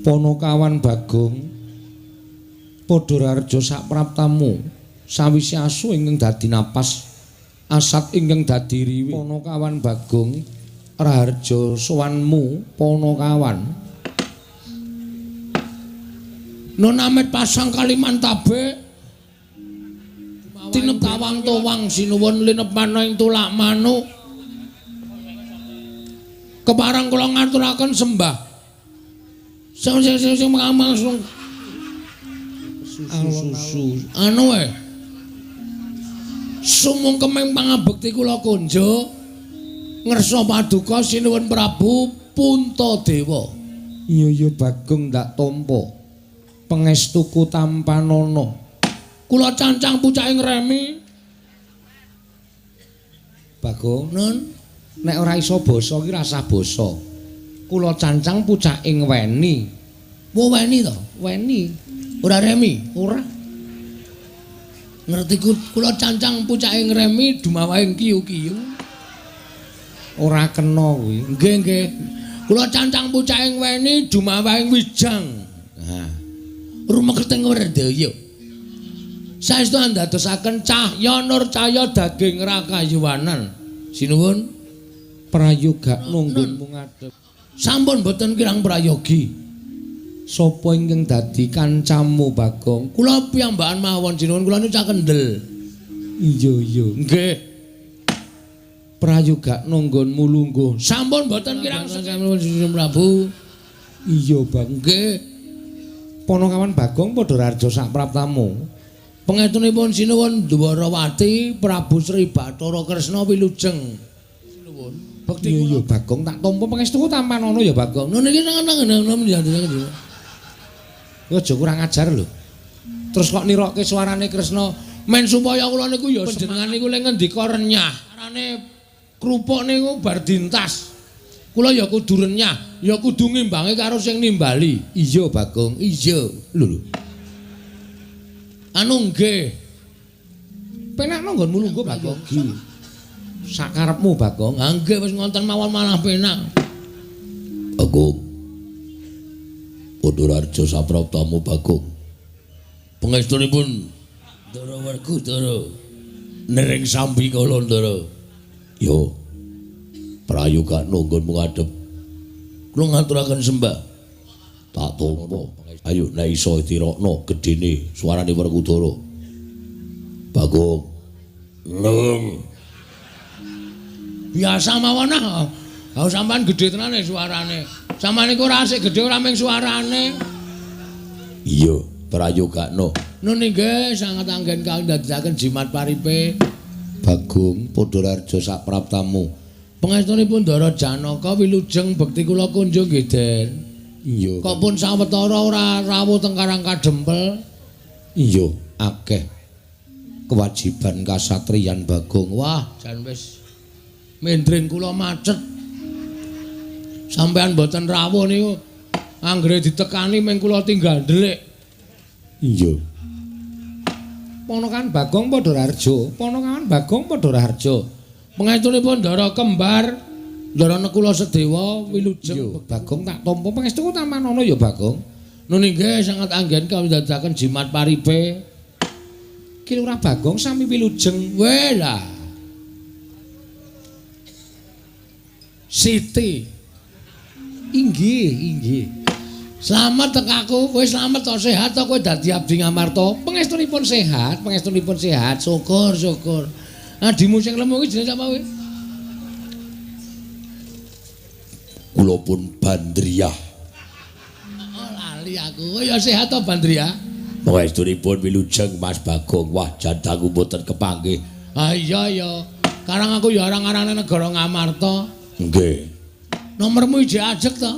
Ponokawan Bagong padha raharja sapraptamu sawise asu ingkang dadi napas asat ingkang dadi riwi. Ponokawan Bagong raharja sowanmu Ponokawan. Nun amit pasang Kalimantabe tinebawang towang sinuwun linepana ing tulak manuk. Kepareng kula ngaturaken sembah. Sing sing sing sing langsung susu anu e. Sumungkeming pangabekti kula kunjuk ngersa paduka sinuwun Prabu Puntadewa. Iya iya Bagong ndak tampa. Pangestuku tampanana. Kula cancang pucake ngremi. Bagong, Nun, nek ora iso basa ki rasah basa. Kula cancang pucake ngweni. Wo weni to? Weni. Ora remi? Ora. Ngerti kula cancang pucake ngremi dumawahe kiyu-kiyu. Ora kena kuwi. Nggih, nggih. Kula cancang pucake ngweni dumawahe wijang. Nah. Rumeketing werdaya. Saestu andadosaken cahya nur cahya daging rakayuwanan. Sinuwun prayoga nunggunmu ngadhep. Sampun boten kirang prayogi. Sapa ingkang dadi kancamu Bagong? Kula piyambakan mawon sinuwun, kula niku cah kendel. Iya iya. Nggih. Prayoga nunggunmu lungguh. Sampun boten kirang sampun Prabu. Iya Bang. Nggih. Ponokawan Bagong padha raharja sapraptamu. Pangestunipun sinuwun Dwarawati Prabu Sri Bathara Kresna wilujeng. Sinuwun. Bekti iya iya Bagong tak tampa pangestuku tampanana ya Bagong. Nun iki nang-nang. Kowe aja kurang ajar lho. Terus kok nirokke suarane Kresna men supaya kula niku ya panjenengan niku le ngendika renyah. Arane krupuk niku bar dintas. Kula ya kudu renyah, ya kudu ngimbangi karo sing nimbali. Iya Bagong, iya. Lho lho. Anu nggih. Penakno nggonmu lungguh Bagong. Sakarepmu Bagong. Ha nggih wis ngonten mawon malah penak. Bagong. Padha raharja sapraptamu Bagong. Pangestunipun Ndara Werkudara nering sambi kala Ndara. Yo. Prayoga nunggunmu ngadhep. Kula ngaturaken sembah. Tak tampa. Ayo nek iso tirokno gedene suarane Werkudara. Bagong. Neng. Biasa mawon ah. Ha sampean gedhe tenane suarane. Sampeyan niku ora asik gedhe ora mung suarane. Iya, prayogakno. Nun inggih sanget anggen kawindadosaken jimat paripe. Bagong padha raharja sapraptamu. Pangestunipun Ndara Janaka wilujeng bekti kula kunjung nggih Den. Iya. Kok pun sawetara ora rawuh teng Karang Kadempel? Iya, akeh kewajiban kasatriyan Bagong. Wah, jan wis mendring kula macet. Sampeyan mboten rawuh niku anggere ditekani ming kula tinggal ndelik. Iya. Ponokan Bagong padha raharja, ponokan Bagong padha raharja. Pangestunipun Ndara kembar Ndara Nekula Sedewa wilujeng. Bagong tak tampa pangestuku tampanana ya Bagong. Nun inggih sanget anggen kawidadaken jimat paripe. Ki Lurah Bagong sami wilujeng. Weh lah. Siti. Inggih, inggih. Slamet tekaku, kowe slamet to sehat to kowe dadi abdi Ngamarta. Pangestunipun sehat, pangestunipun sehat. Syukur, syukur. Adimu sing lemu kuwi jenenge sapa kowe? Kula pun Bandriyah. Oh, lali aku. Ya sehat to Bandriyah? Pangestunipun wilujeng Mas Bagong. Wah, jandaku mboten kepanggih. Ah iya ya. Karang aku ya arang-arane negara Ngamarta. Nggih. Nomormu ijek ajeg to?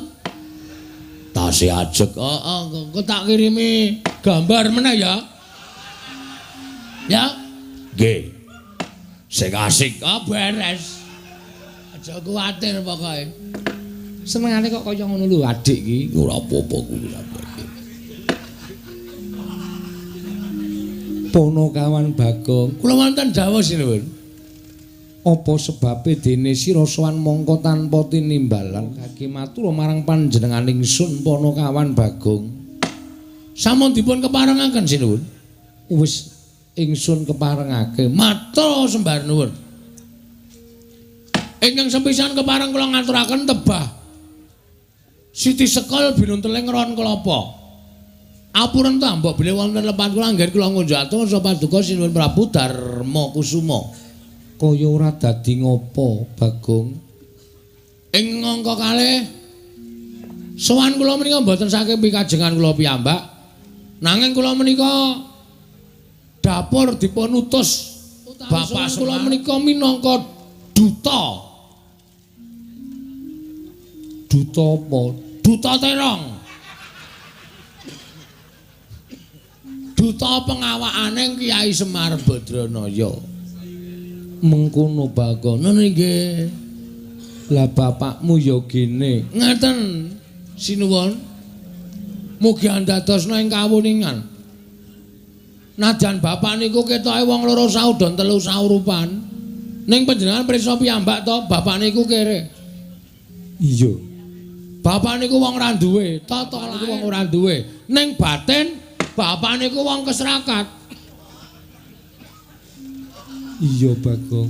Tasih ajeg. Heeh, kok tak kirimi gambar meneh ya. Ya? Nggih. Sing asik. Ah beres. Aja kuwatir pokoke. Senengane kok kaya ngono lho adik iki. Ora apa-apa kuwi sampeyan. Ponokawan Bagong. Kula wonten dawuh sinuwun. Apa sebabe dene sira sowan mongko tanpa tinimbalan kaki matur marang panjenengan ingsun Panakawan Bagong? Sampun dipun keparengaken sinuwun. Wis ingsun keparengake. Matur sembah nuwun. Ingkang sepisan kepareng kula ngaturaken tebah Siti Sekul binunteling ron kelapa. Apuren ta mbok bilih wonten lepat kula anggen kula ngunjuk atur paduka sinuwun Prabu Darma Kusuma. Kaya ora dadi ngopo, Bagong? Ing angka kalih sowan kula menika mboten saking pikajengan kula piyambak. Nanging kula menika dapur dipun utus Bapak kula menika minangka duta. Duta apa? Duta terong. Duta pengawakane Kyai Semar Badranaya. Mengkono Bagong. Ngono nggih. Lah bapakmu ya gene. Ngaten sinuwun. Mugi andadosna ing kawuningan. Najan bapak niku ketoke wong loro saudon telu saurupan. Ning panjenengan prisa piyambak to, bapak niku kere. Iya. Bapak niku wong ora duwe, tata niku wong ora duwe. Ning batin bapak niku wong kesrakat. Iya Bagong.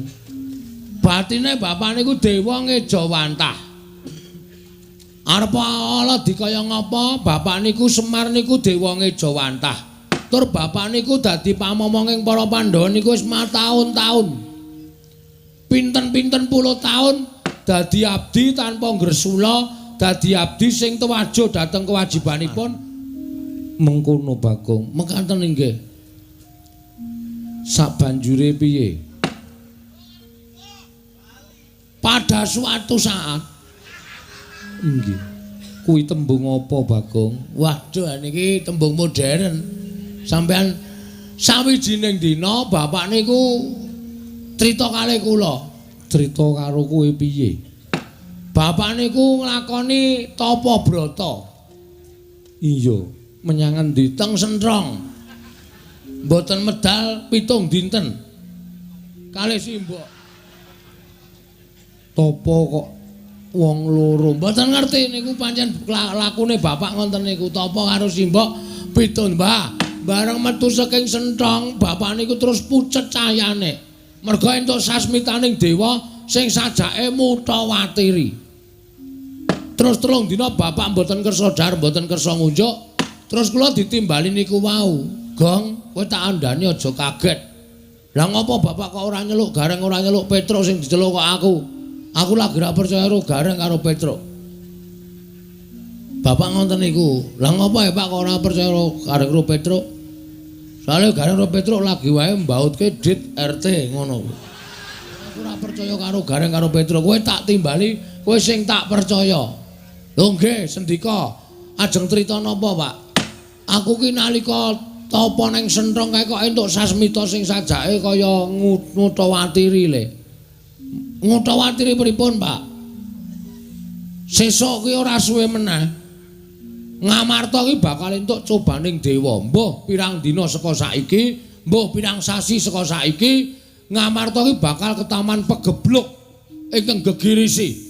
Batine bapak niku dewa ngejawantah. Arep ala dikaya ngapa bapak niku Semar niku dewa ngejawantah. Tur bapak niku dadi pamomonging para Pandhawa niku wis mataun-taun. Pinten-pinten puluh taun dadi abdi tanpa ngresula, dadi abdi sing tuwajo dhateng kewajibanipun. Mengkono Bagong. Mekaten inggih. Sabanjure piye? Pada suatu saat inggih. Kuwi tembung apa Bagong? Waduh niki tembung modern. Sampeyan sawijining dina bapak niku crita kalih kula. Crita karo kowe piye? Bapak niku nglakoni tapa brata. Iya, menyang endi? Teng Sentrong. Mboten medal 7 dinten. Kalih simbok. Tapa kok wong loro? Mboten ngerti niku pancen lakune bapak ngoten niku, tapa karo simbok 7 mbah. Bareng metu saking Senthong, bapak niku terus pucet cahyane. Merga entuk sasmitaning dewa sing sajake mutawatiri. Terus 3 dina bapak mboten kersa dhahar, mboten kersa ngunjuk. Terus kula ditimbali niku wau. Gong, kowe tak andhani aja kaget. Lah ngopo bapak kok ora nyeluk Gareng, ora nyeluk Petruk sing diceluk kok aku? Aku lagi ora percaya karo Gareng karo Petruk. Bapak ngoten niku. Lah ngopo ya Pak kok ora percaya karo Gareng karo Petruk? Soale Gareng karo Petruk lagi wae mbautke dit RT ngono. Aku ora percaya karo Gareng karo Petruk. Kowe tak timbali, kowe sing tak percaya. Lho nggih, sendika. Ajeng crita napa, Pak? Aku ki nalika tapa ning Sentrong kae kok entuk sasmita sing sajake kaya ngutawatiri le. Ngutawatiri pripun, Pak? Sesuk ki ora suwe meneh. Ngamarta ki bakal entuk cobaning dewa. Mbuh pirang dina saka saiki, mbuh pirang sasi saka saiki, Ngamarta ki bakal ketaman pegebluk ingkang gegirisi.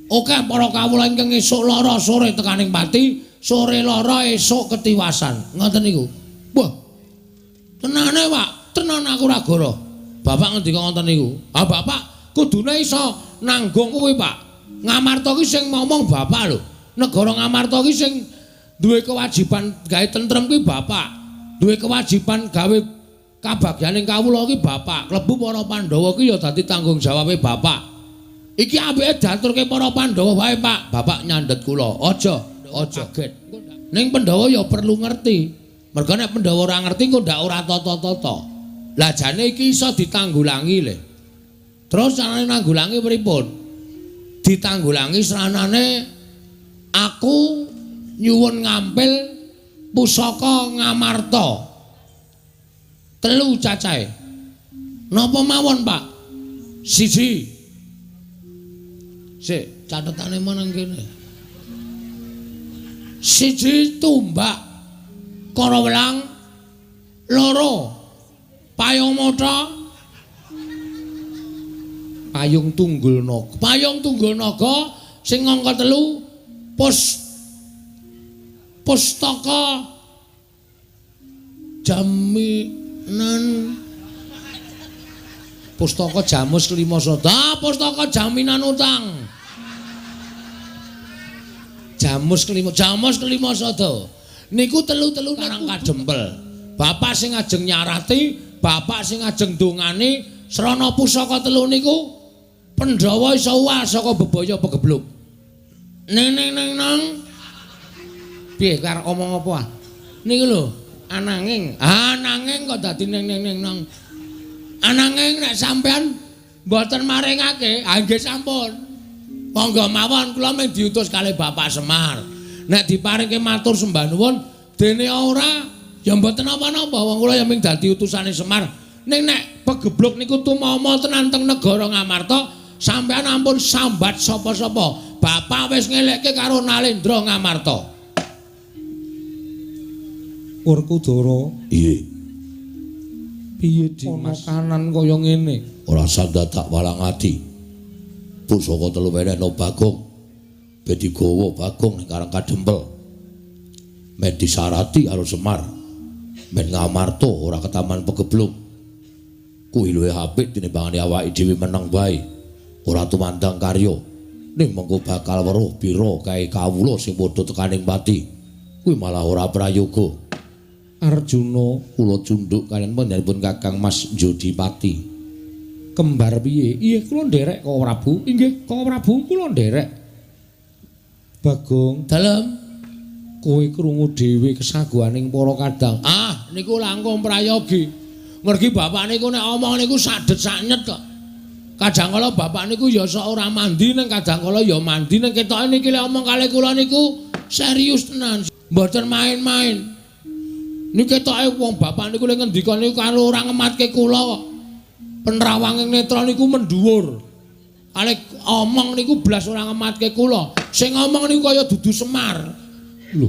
Oke para kawula ingkang esuk lara sore tekaning pati, sore lara esuk ketiwasan. Ngoten niku. Wah. Tenane, Pak, tenan aku ora goro. Bapak ngendika ngoten niku. Ah, Bapak kudune iso nanggung kuwi, Pak. Ngamarta ki sing momong bapak lho. Negara Ngamarta ki sing duwe kewajiban gawe tentrem kuwi bapak. Duwe kewajiban gawe kabagyaning kawula ki bapak. Klebu para Pandhawa ki ya dadi tanggung jawabe bapak. Iki apike diaturke para Pandhawa wae, Pak. Bapak nyandhet kula. Aja, aja kaget. Ning Pandhawa ya perlu ngerti. Merga nek Pandhawa ora ngerti engko ndak ora tata-tata. Lah jane iki iso ditanggulangi le. Terus carane nanggulangi pripun? Ditanggulangi sranane aku nyuwun ngampil pusaka Ngamarta. 3 cacahe. Napa mawon, Pak? 1. Sik, catetane manang kene. 1 tumbak Karawelang, 2 payung mata, Payung Tunggul Naga. Payung Tunggul Naga sing angka 3 pustaka jaminan pustaka Jamus Kelima Sada. Pustaka jaminan utang. Jamus Kelima, Jamus Kelima Sada. Niku telu-telu Karang Kadempel. Bapak sing ajeng nyarati, bapak sing ajeng dongani srana pusaka telu niku Pandhawa iso uwal saka bebaya pegebluk. Neng neng neng nang. Piye karo omong apa? Niku lho, ananging, ananging kok dadi neng neng neng nang. Ananging nek sampean mboten maringake, ha nggih sampun. Monggo mawon kula mung diutus kalih Bapak Semar. Nek diparingke matur sembah nuwun, dene ora ya mboten napa-napa, wong kula ya mung dadi utusane Semar. Ning nek pegebluk niku tumama tenan teng negara Ngamarta, sampean ampun sambat sapa-sapa. Bapak wis ngelekke karo Nalendra Ngamarta. Werkudara, Iya. Piye Dimas kanan kaya ngene? Ora sandadak walang ati. Pusaka telu wenehno Bagong. Ben digawa Bagong ning Karang Kadempel. Men disarati karo Semar. Men Ngamarta ora ketaman pegebluk. Kuwi luwih apik tinimbangane awake dhewe meneng wae. Ora tumandang karya. Ning mengko bakal weruh pira kae kawula sing padha tekaning pati. Kuwi malah ora prayoga. Arjuna kula cundhuk kaliyan panjenenganipun Kakang Mas Jodipati. Kembar piye? Iya kula nderek Koko Prabu. Inggih, Koko Prabu kula nderek. Bagong, dalem kowe krungu dhewe kesaguhaning para kadang. Ah, niku langkung prayogi. Mergi bapak niku nek omong niku sadet saknyet kok. Kadang kala bapak niku ya sok ora mandi ning kadang kala ya mandi ning ketoke niki lek omong kalih kula niku serius tenan. Mboten main-main. Niki ketoke wong bapak niku lek ngendika niku karo ora ngematke kula kok. Penrawanging netra niku mendhuwur. Kalih omong niku blas ora ngematke kula. Sing ngomong niku kaya dudu Semar. Lho.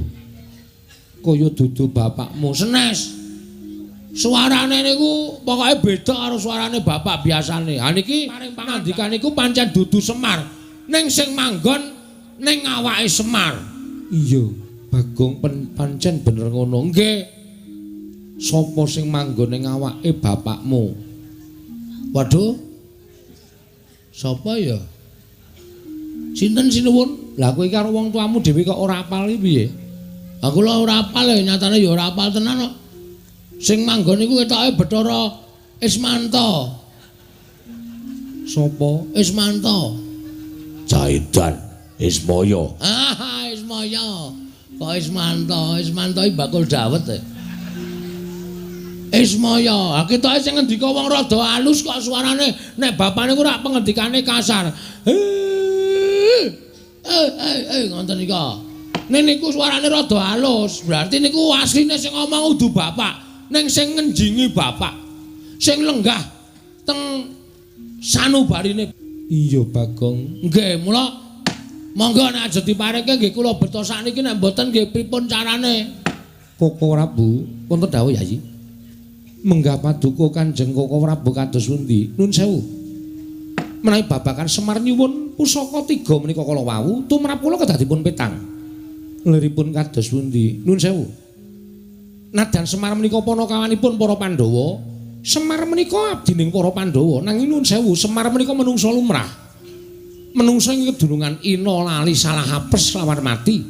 Kaya dudu bapakmu. Senes. Suarane niku pokoke beda karo suarane bapak biasane. Ha niki pangandikan niku pancen dudu Semar. Ning sing manggon ning awake Semar. Iya, Bagong pancen bener ngono. Nggih. Sapa sing manggon ning awake bapakmu? Waduh. Sapa ya? Sinten sinuwun? Lah kowe iki karo wong tuamu dhewe kok ora apal iki piye? Aku lho ora apal ya, nyatane ya ora apal tenan kok. Sing manggon niku ketoke Bathara Ismanto. Sapa? Ismanto. Caidan Ismaya. Ah, Ismaya. Kok Ismanto? Ismanto iki bakul dawet e. Ismaya, ketoke sing ngendika wong rada alus kok suarane nek bapane ku rak pengendikane kasar. Ngoten nika. Nek niku suarane rada alus, berarti niku asline sing ngomong udu bapak, ning sing ngenjingi bapak. Sing lenggah teng sanubarine. Iya, Bagong. Nggih, mula monggo nek aja diparengke nggih kula beto sakniki nek mboten nggih pripun carane. Koko Prabu, wonten dawuh Yayi. Menggah paduka Kanjeng Koko Prabu kados pundi? Nun sewu. Menawi babagan Semar nyuwun pusaka tiga menika kala wau tumrap kula kedah dipun petang. Liripun kados pundi? Nun sewu. Nadyan Semar menika panakawanipun para Pandhawa, Semar menika abdining para Pandhawa. Nanging nun sewu, Semar menika menungsa lumrah. Menungsa ing kedunungan ina lali salah apes lawan mati.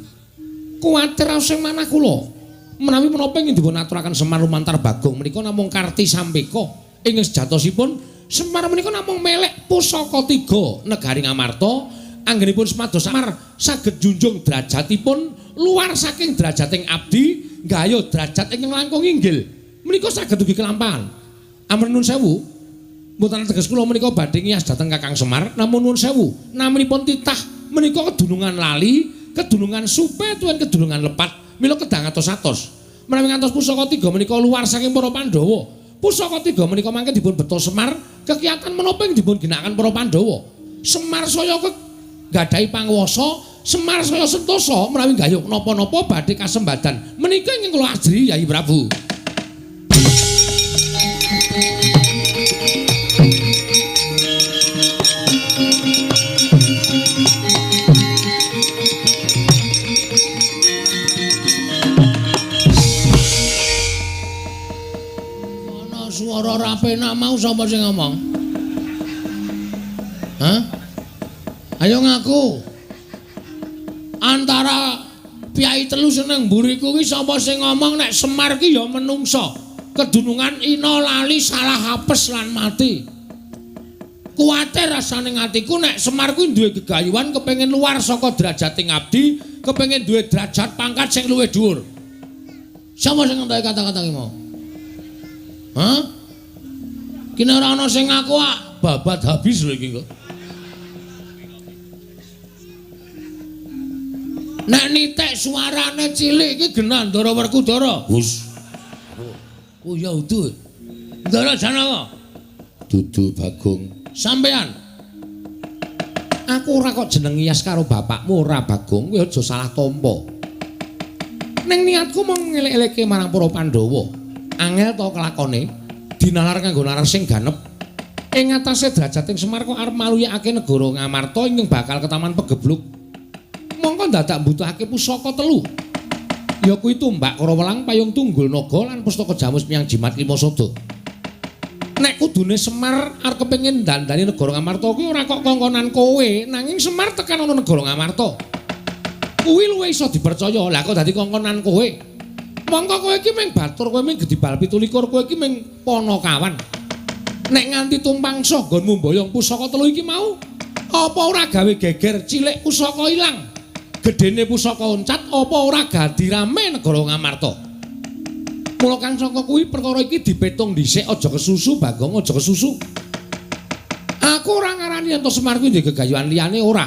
Kuwatir sing manah kula. Menawi menapa ingkang dipun aturaken Semar lumantar Bagong menika namung karti sampeka ing sejatosipun Semar menika namung melek pusaka tiga negari Ngamarta anggenipun semados Semar saged junjung derajatipun luar saking derajating abdi nggayuh derajat ingkang langkung inggil menika saged ugi kelampahan. Ampun nun sewu mboten teges kula menika badhe ngiyas dhateng Kakang Semar namun nun sewu naminipun titah menika kedunungan lali, kedunungan supe tuwin kedunungan lepat mila kedah ngatos-atos. Menawi ngantos pusaka tiga menika luar saking para Pandhawa. Pusaka tiga menika mangke dipun beto Semar, kekiatan menapa ing dipun ginakaken para Pandhawa. Semar saya gadhahi panguwasa, Semar saya sentosa menawi gayuh napa-napa badhe kasembadan. Menika ingkang kula ajri Yayi Prabu. Perkara ora penak mau sapa sing ngomong? Hah? Ayo ngaku. Antara piyai telu seneng mburiku ki sapa sing ngomong nek Semar ki ya menungsa. Kedunungan ina lali salah apes lan mati. Kuwatir rasane atiku nek Semar kuwi duwe gegayuhan kepengin luar saka derajate ngabdi, kepengin duwe derajat pangkat sing luwih dhuwur. Sapa sing ngentoke kata-kata ki mau? Hah? Kene ora ana sing ngaku ah, babat habis lho iki kok. Nek nitik suarane cilik iki genah Ndara Werkudara. Hus. Oh ya udu. Ndara Janaka. Dudu Bagong. Sampean. Aku ora kok jeneng Iyas karo bapakmu ora Bagong, kowe aja salah tampa. Ning niatku mung ngelek-elekke marang para Pandhawa. Angel to kelakone dinalar kanggo nalar sing ganep. Ing atase derajating Semar kok arep maluyakake negara Ngamarta ingkang bakal ketaman pegebluk. Mongko dadak mbutuhake pusaka telu. Ya kuwi tumbak Karawelang, payung tunggul naga lan pustaka jamus miyang jimat lima sada. Nek kudune Semar arep kepengin dandani negara Ngamarta kuwi ora kok kongkonan kowe, nanging Semar tekan ana negara Ngamarta. Kuwi luwih iso dipercaya. Lah kok dadi kongkonan kowe? Mongko kowe iki mung batur, kowe mung gedibal 27, kowe iki mung panakawan. Nek nganti tumpangsa nggonmu mboyong pusaka telu iki mau, apa ora gawe geger cilik pusaka ilang? Gedene pusaka oncat apa ora gadi rame negara Ngamarta? Mula kang saka kuwi perkara iki dipetung dhisik, aja kesusu Bagong, aja kesusu. Aku ora ngarani yen to Semar kuwi duwe gegayuhan liyane ora.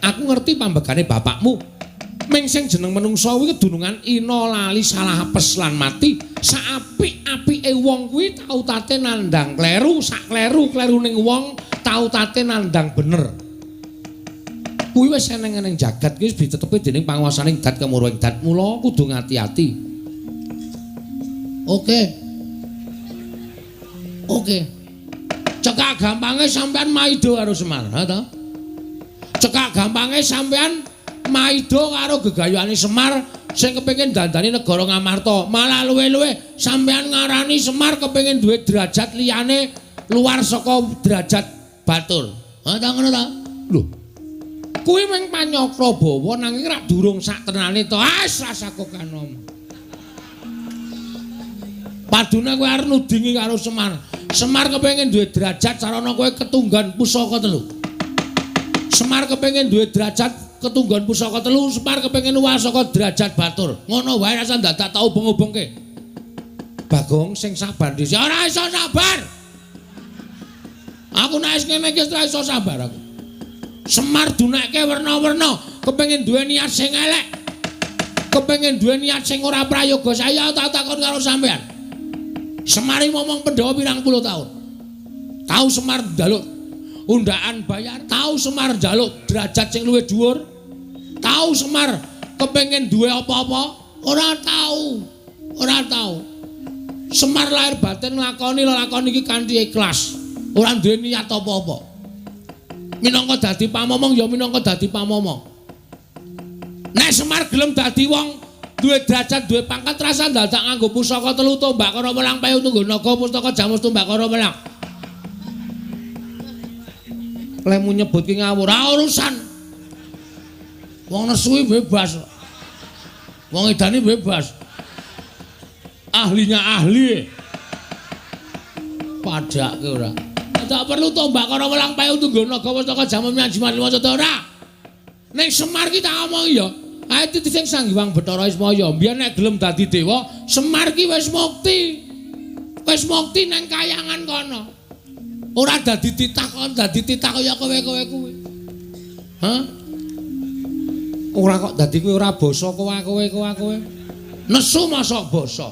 Aku ngerti pambegane bapakmu. Ming sing jeneng menungsa kuwi kedunungan ina lali salah apes lan mati. Saapik-apike wong kuwi tau tate nandhang kleru, sak kleru-klerune wong tau tate nandhang bener. Kuwi wis eneng-eneng jagat kuwi wis ditetepi dening panguwasaning dat kemuruhing dat, mula kudu ngati-ati. Oke. Oke. Cekak gampange sampean maido karo Semar, ha ta? Cekak gampange sampean maido karo gegayuhane Semar sing kepengin dandani negara Ngamarta. Malah luwe-luwe sampean ngarani Semar kepengin duwe derajat liyane luar saka derajat batur. Ha ta ngono ta? Lho. Kuwi mung panyakra bawa nanging rak durung sak tenane to. Ah, rasa kokanom. Padune kowe arep nudingi karo Semar. Semar kepengin duwe derajat sarana kowe ketunggan pusaka telu. Semar kepengin duwe derajat ketunggan pusaka telu, Semar kepengin luwih saka derajat batur. Ngono wae rasa dadak tau ubeng-ubengke. Bagong sing sabar dhisik. Ora iso sabar. Aku nek wis ngene iki ora iso sabar aku. Semar dunekke werna-werna, kepengin duwe niat sing elek. Kepengin duwe niat sing ora prayoga. Saya tak takon karo sampean. Semar ngomong Pandhawa pirang puluh tahun. Tahu Semar njaluk undaan bayar, tahu Semar njaluk derajat sing luwih dhuwur. Tahu Semar kepengin duwe apa-apa, ora tahu. Ora tahu. Semar lahir batin nglakoni lelakon iki kanthi ikhlas. Ora duwe niat apa-apa. Minangka dadi pamomong ya minangka dadi pamomong. Nek Semar gelem dadi wong duwe derajat, duwe pangkat, rasa dadak nganggo pusaka telu tombak Karawelang payung tunggu naga pustaka jamus tombak Karawelang. Lemu nyebut ki ngawur, ora urusan. Wong nesu bebas. Wong edane bebas. Ahlinya ahli. Padake ora. Tak perlu tombak Karawelang payung tunggu naga pustaka jamus jimat lima sada ora. Ning Semar ki tak omongi ya. Ae titi sing Sang Hyang Bathara Ismaya mbiyen nek gelem dadi dewa, Semar ki wis mukti. Wis mukti nang kayangan kono. Ora dadi titah kon dadi titah kaya kowe-kowe kuwi. Hah? Ora kok dadi kowe ora basa kowe-kowe. Nesu mosok basa.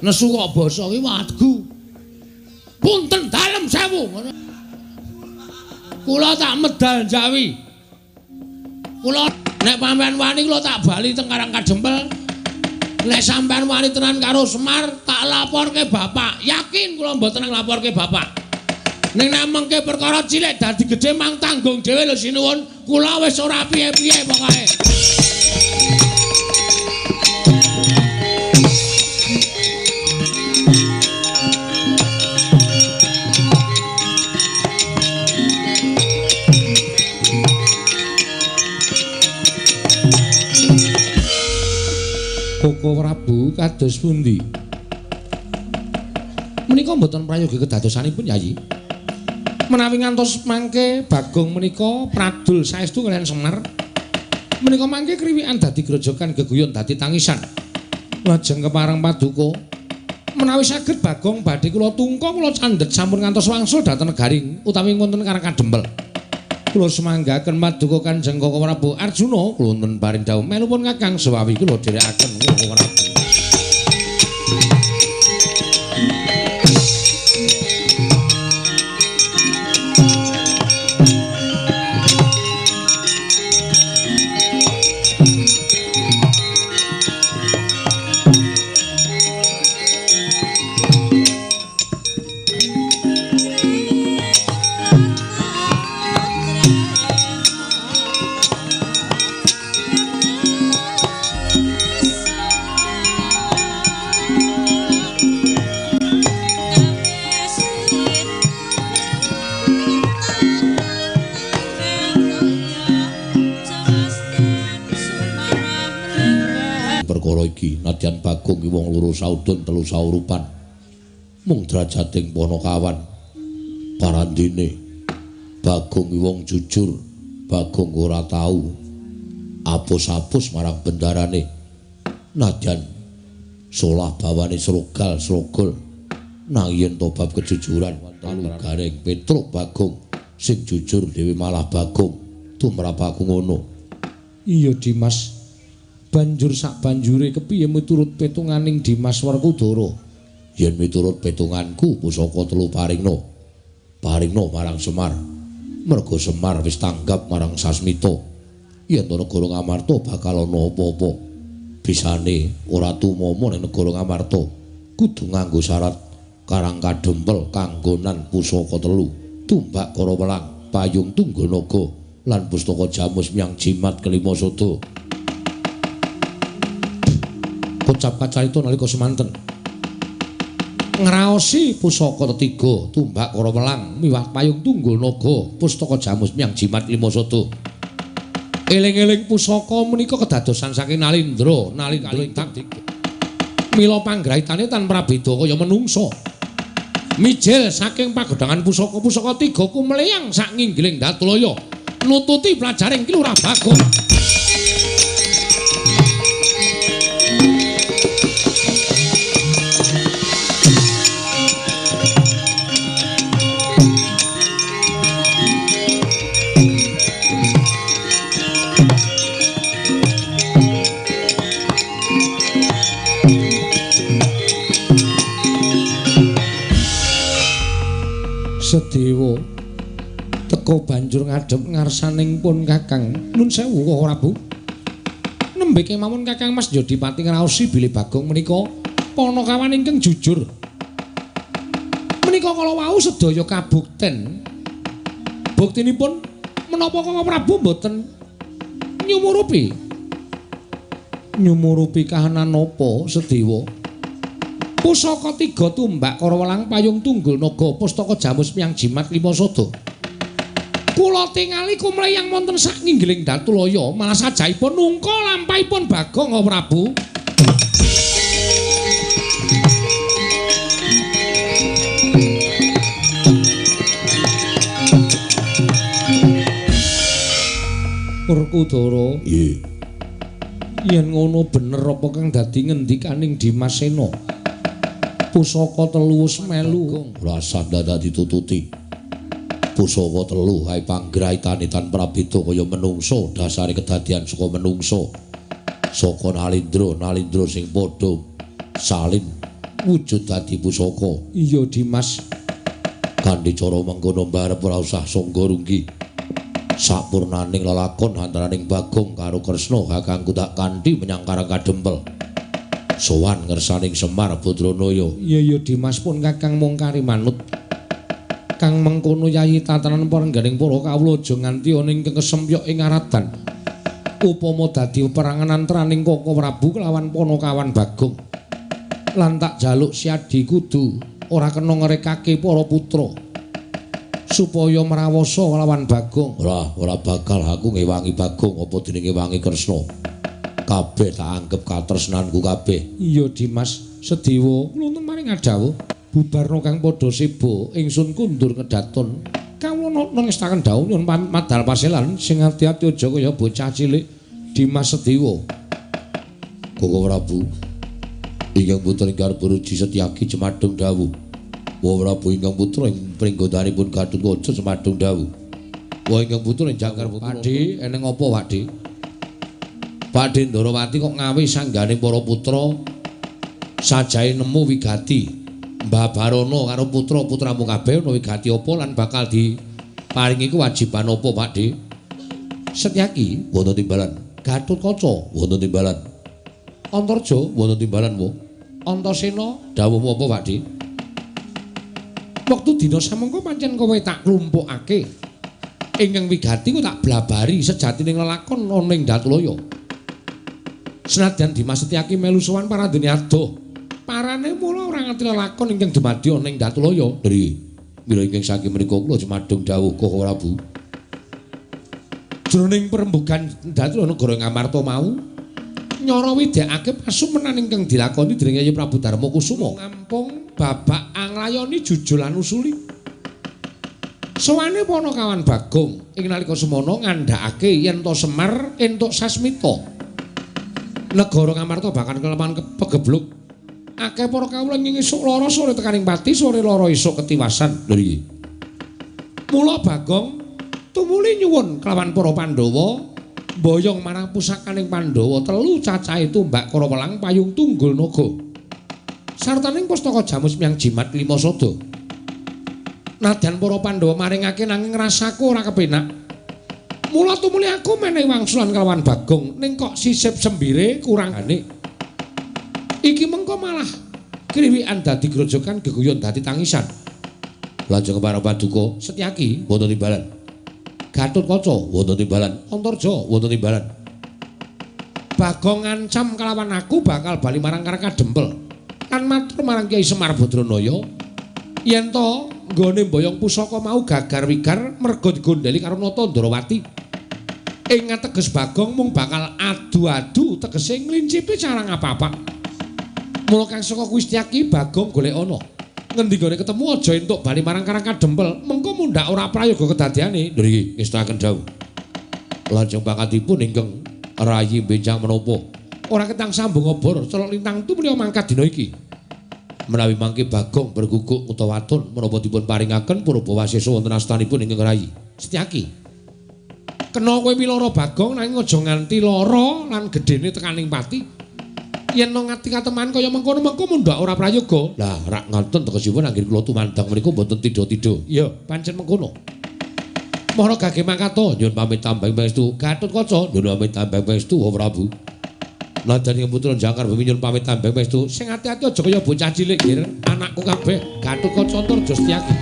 Nesu kok basa ki wadgu. Punten dalem sewu ngono. Kula tak medal Jawi. Kula nek sampean wani kula tak bali teng Karang Kadempel. Nek sampean wani tenan karo Semar, tak laporke bapak. Yakin kula mboten nglaporke bapak. Ning nek mengke perkara cilik dadi gedhe mang tanggung dhewe lho sinuwun. Kula wis ora piye-piye pokoke. Koko Prabu kados pundi? Menika mboten prayogi kedadosanipun Yayi. Menawi ngantos mangke Bagong menika pradul saestu kaliyan Semar. Menika mangke kriwikan dadi grojogan geguyon dadi tangisan. Lajeng kepareng paduka menawi saged Bagong badhe kula tungka kula candhet sampun ngantos wangsul dhateng negaring utawi wonten Karang Kadempel. Kula semanggaken paduka Kanjeng Koko Prabu Arjuna kula wonten paring dawuh melupun Kakang Sewawi kula dherekaken Koko Prabu. Iki nadyan Bagong ki wong loro saudon telu saurupan mung drajating panakawan parandene Bagong ki wong jujur. Bagong ora tau apus-apus marang bendarane nadyan solah bawane srogal srogol nang yen to bab kejujuran telu Gareng Petruk Bagong sing jujur dhewe malah Bagong tumrap aku ngono. Iya Dimas, banjur sak banjure kepiye miturut petunganing Dimas Werkudara? Yen miturut petunganku pusaka telu paringna. Paringna marang Semar. Merga Semar wis tanggap marang Sasmita. Yen to negara Ngamarta bakal ana apa-apa. Bisane ora tumama ning negara Ngamarta. Kudu nganggo syarat Karang Kadempel kanggonan pusaka telu, tumbak kara welang, payung tunggul naga lan pustaka jamus miang jimat kelima sada. Kocap kacarita nalika semanten ngraosi pusaka tetiga, tumbak kara welang miwah payung tunggul naga, pustaka jamus miang jimat lima sada. Eling-eling pusaka menika kedadosan saking Nalindra, nalika ingkang mila panggraitane tan prabeda kaya menungsa. Mijil saking pagedhangan pusaka-pusaka tiga kumleyang sak nginggiling Datulaya nututi pelajaring Ki Lurah Bagong. Sedewa teka banjur ngadhep ngarsaning pun Kakang. Nun sewu Koko Prabu. Nembe kemawon Kakang Mas Jodipati ngraosi bilih Bagong menika panakawan ingkang jujur. Menika kala wau sedaya kabukten. Buktinipun menapa Koko Prabu mboten nyumurupi? Nyumurupi kahanan napa Sedewa? Pusaka tiga tumbak kara welang payung tunggul naga pustaka jamus miang jimat lima sada. Kula tingali kumleyang wonten sak nginggiling Datulaya malah sajaipun nungka lampahipun Bagong Prabu. Werkudara, nggih. Yen ngono bener apa kang dadi ngendikaning Dimas Sena? Pusaka telu wis melu. Ora usah dadak ditututi. Pusaka telu hae panggraitane tan prabeda kaya menungsa, dasare kedadian saka menungsa. Saka Nalindra, Nalindra sing padha salin wujud dadi pusaka. Iya Dimas. Kanthi cara mengkono mbarep ora usah sangga runggi. Sapurnaning lelakon antaraning Bagong karo Kresna kakangku tak kanthi menyang Karang Kadempel. Sowan ngersaning Semar Badranaya. Iya iya Dimas pun Kakang mung kari manut. Kang mengkono yayi tatanan parengganing para kawula aja nganti ana ingkang kesempyok ing aradan. Upama dadi peperangan antaraning Koko Prabu kelawan panakawan Bagong. Lan tak jaluk siadi kudu ora kena ngrekake para putra supaya mrawasa kelawan Bagong. Ora, ora bakal aku ngewangi Bagong apa dene ngewangi Kresna. Kabeh tak anggep katresnanku kabeh. Iya Dimas Sediwa, kula wonten maring adhawuh bubarna kang padha seba, ingsun kundur kedaton. Kawula nangestaken dawuh nyuwun madal paselan sing ati-ati aja kaya bocah cilik. Dimas Sediwa. Koko Prabu ingkang putra ingkang Garbaruji Setyaki jemadung dawuh. Wa Prabu ingkang putra ing pringgodanipun Gatotkaca jemadung dawuh. Wa ingkang putra ing Jangkar Putra. Pakde, eneng apa Pakde? Pakde Ndarawati kok ngawe sanggane para putra sajae nemu wigati. Mbah Barono karo putra-putramu kabeh ana wigati apa lan bakal diparingi kewajiban apa Pakde? Setyaki wonten timbalan. Gatotkaca wonten timbalan. Antarja wonten timbalan wo. Antasena dawuhmu apa Pakde? Wektu dina samengko pancen kowe tak klumpukake. Ingkang wigati ku tak blabari sejatining lelakon ana ing Datulaya. Senadyan Dimas Setyaki melu sowan parandene adoh. Parane mula ora ngerti lelakon ingkang dumadi ana ing Datulaya. Nggih. Mila ingkang saking mriku kula jemadung dawuh Koko Prabu. Jroning perembugan Datulaya negara Ngamarta mau nyara widekake pasumenan ingkang dilakoni dening Yayi Prabu Darma Kusuma. Ngampung babak anglayoni jujul lan usuli. Sowane Panakawan Bagong ing nalika semana ngandhakake yen to Semar entuk sasmita. Negara Ngamarta bakal keleman pegebluk. Akeh para kawula ing esuk lara sore tekaning pati sore lara esuk ketiwasan. Lho iki. Mula Bagong tumuli nyuwun kelawan para Pandhawa mboyong marang pusakaning Pandhawa telu cacahe tumbak Karawelang payung tunggul naga. Sartaning pustaka jamus miyang jimat lima sada. Nadyan para Pandhawa maringake nanging rasaku ora kepenak. Mula tumuli aku menehi wangsulan kelawan Bagong ning kok sisip sembire kurangane. Iki mengko malah kriwikan dadi grojogan geguyon dadi tangisan. Lajeng para paduka Setyaki wonten timbalan. Gatotkaca wonten timbalan. Antarja wonten timbalan. Bagong ngancam kelawan aku bakal bali marang Karang Kadempel. Lan matur marang Kyai Semar Badranaya yen to nggone mboyong pusaka mau gagar wigar merga digondheli karo Nata Ndarawati. Ing ateges Bagong mung bakal adu-adu tegese nglincipi cara ngapa-apa. Mula kang saka kuwi Setyaki Bagong golek ana. Ngendi gone ketemu aja entuk bali marang Karang Kadempel, mengko mundhak ora prayoga kedadeane. Lho iki ngestakaken dawuh. Lajeng pangkatipun ingkang rayi benjang menapa? Ora ketang sambung obor, celok lintang tumuli mangkat dina iki. Menawi mangke Bagong berguguk utawa waton menapa dipun paringaken purba wasesa wonten astanipun ingkang rayi. Setyaki. Kena kowe milara Bagong nanging aja nganti lara lan gedene tekaning pati. Yen ngati kateman kaya mengkono mengko mundhak ora prayoga. Lah rak ngoten tegesipun anggene kula tumandang mriku mboten tidha-tidha. Iya, pancen mengkono. Mohon gage mangkat to, nyuwun pamit tambang pangestu. Gatotkaca nyuwun pamit tambang pangestu Wa Prabu. Nadyan ing putra Jangkar Bumi nyuwun pamit tambang pangestu. Sing ati-ati aja kaya bocah cilik, Gir. Anakku kabeh Gatotkaca Antarja Setyaki.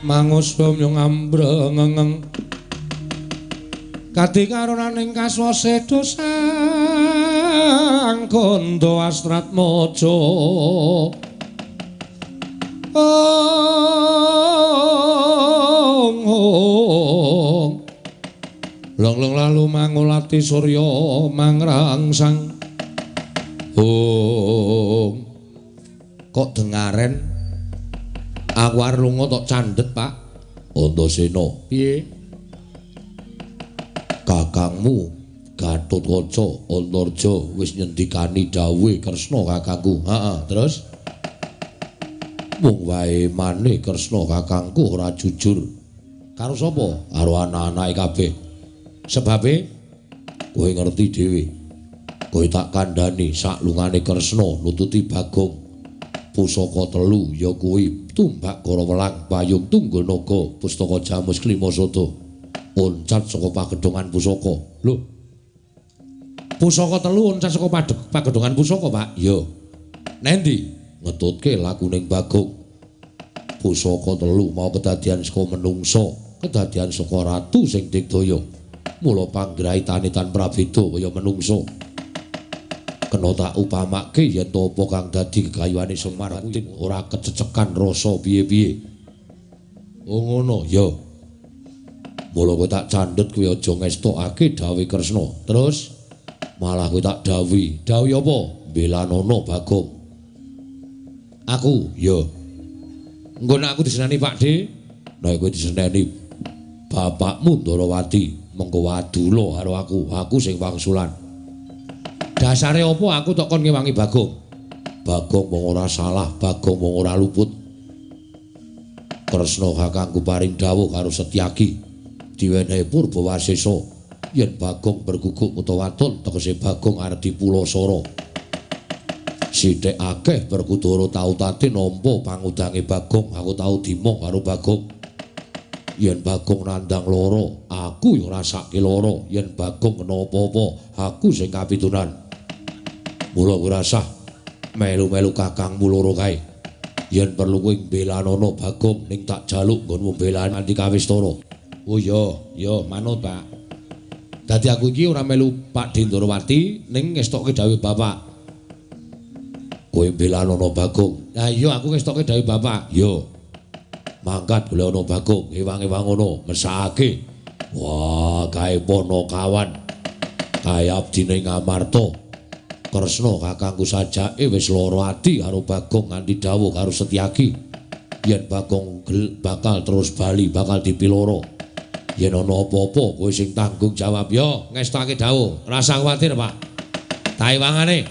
Mangusum yung ambrengeng kadi karunaning kaswase dosang kondo astratmojo ong ong long long lalu mangulati surya mangrangsang ong kok dengaren aku arep lunga tok candhet Pak. Antasena, piye? Kakangmu Gatotkaca Antarja wis nyendikani dawuhe Kresna kakangku. Heeh, terus mung wae maneh Kresna kakangku ora jujur. Karo sapa? Karo anak-anake kabeh. Sebabe kowe ngerti dhewe. Kowe tak kandhani saklungane Kresna nututi Bagong. Pusaka telu ya kuwi tumbak Karawelang, payung tunggul naga, pustaka Jamus Klimasada. Oncat saka pagedhongan pusaka. Lho. Pusaka telu oncat saka pagedhongan pusaka, Pak? Ya. Nendi? Ngetutke lakuning Bagong. Pusaka telu mau kedadian saka menungsa, kedadian saka ratu sing digdaya. Mula panggraitane tan prabeda kaya menungsa. Kena tak upamake yen to apa kang dadi gegayuhane Semar kuwi ora kececekan rasa piye-piye. Oh ngono, ya. Mula kowe tak candhet kowe aja ngestokake dawuhe Kresna. Terus malah kowe tak dawuhi. Dawuhi apa? Belanono Bagong. Aku, ya. Engko nek aku diseneni Pak De, nek kowe diseneni bapakmu Ndarawati, mengko wadula karo aku, aku sing wangsulan. Dasare apa aku tok kon ngewangi Bagong? Bagong wong ora salah, Bagong wong ora luput. Kresna kakangku paring dawuh karo Setyaki. Diwenehi Purbawasesa yen Bagong berguguk utawa waton tegese Bagong arep dipulasara. Sithik akeh Werkudara tau tate nampa pangudange Bagong, aku tau dimong karo Bagong. Yen Bagong nandhang lara, aku ya ngrasake lara. Yen Bagong kena apa-apa, aku sing kapitunan. Mula kowe rasah melu-melu kakangmu loro kae. Yen perlu kowe mbelanono Bagong ning tak jaluk nggonmu mbelani nganti kawistara. Oh iya, ya manut, Pak. Dadi aku iki ora melu Pak De Ndarawati ning ngestokke dawuh bapak. Kowe mbelanono Bagong. Lah iya aku ngestokke dawuh bapak. Ya. Mangkat golek ana Bagong, ewang-ewang ngono, mesakake. Wah, kae Panakawan. Kae abdine Ngamarta. Kresna kakangku sajake wis lara ati karo Bagong nganti dawuh karo Setyaki. Yen Bagong bakal terus bali, bakal dipiloro. Yen ana apa-apa kowe sing tanggung jawab. Yo, ngestake dawuh. Rasa kuwatir, Pak. Taiwangane.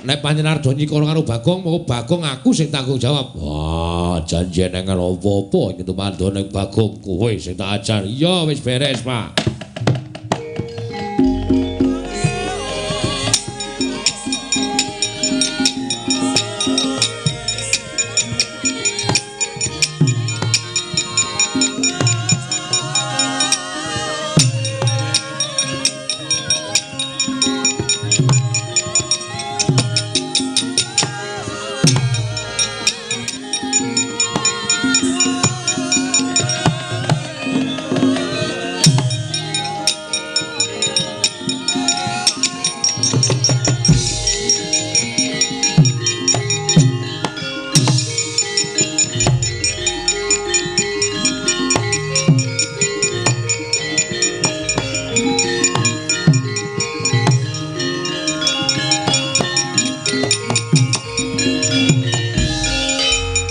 Nek panjenengan arep nyikara karo Bagong, moko Bagong aku sing tanggung jawab. Wah, janji nek apa-apa iki tumandha ning Bagong kowe sing tak ajar. Iya, wis beres, Pak.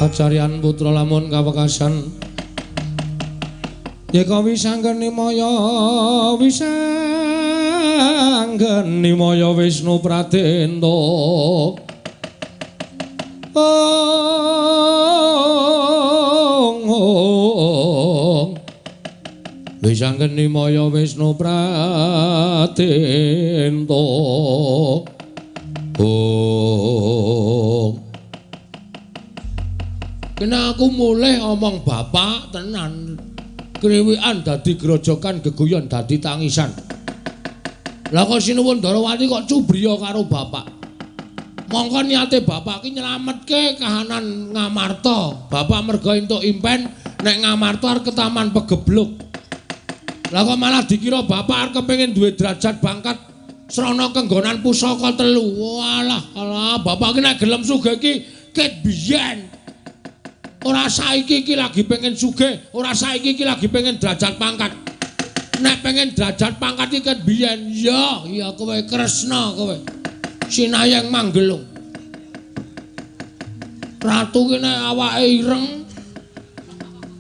Kacarian putra lamun kawekasan yeka wisanggeni maya wisanggeni maya Wisnu Pradenta. Ong wisanggeni maya Wisnu Pradenta. Ong kena aku mulih omong bapak tenan. Kriwikan dadi grojokan, geguyon dadi tangisan. Lah kok sinuwun Ndarawati kok cubriya karo bapak. Mongko niate bapak ki nyelametke kahanan Ngamarta. Bapak merga entuk impen nek Ngamarta arep ketaman pegebluk. Lah kok malah dikira bapak arep kepengin duwe derajat pangkat srana kenggonan pusaka telu. Walah, alah bapak ki nek gelem sugih ki ket biyen. Ora saiki iki lagi pengen sugih, ora saiki iki lagi pengen derajat pangkat. Nek pengen derajat pangkat iki ket biyen, ya, ya kowe Kresna kowe. Sinayeng Manggelung. Ratu ki nek awake ireng,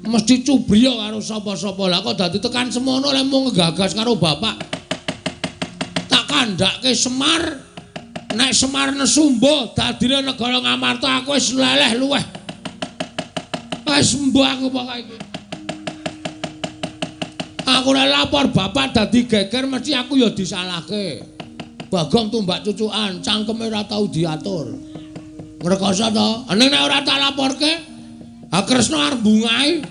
Mesti cubriya karo sapa-sapa. Lah kok dadi tekan semono lek mung ngegagas karo bapak. Tak kandhake Semar. Nek Semar nesu mbuh dadine negara Ngamarta aku wis leleh luweh. Wis mbuh aku pokoke iki. Aku nek lapor bapak dadi geger mesti aku ya disalahke. Bagong tumbak cucukan, cangkeme ora tau diatur. Ngrekoso to? Ning nek ora tak laporke, ha Kresna arep bungahi.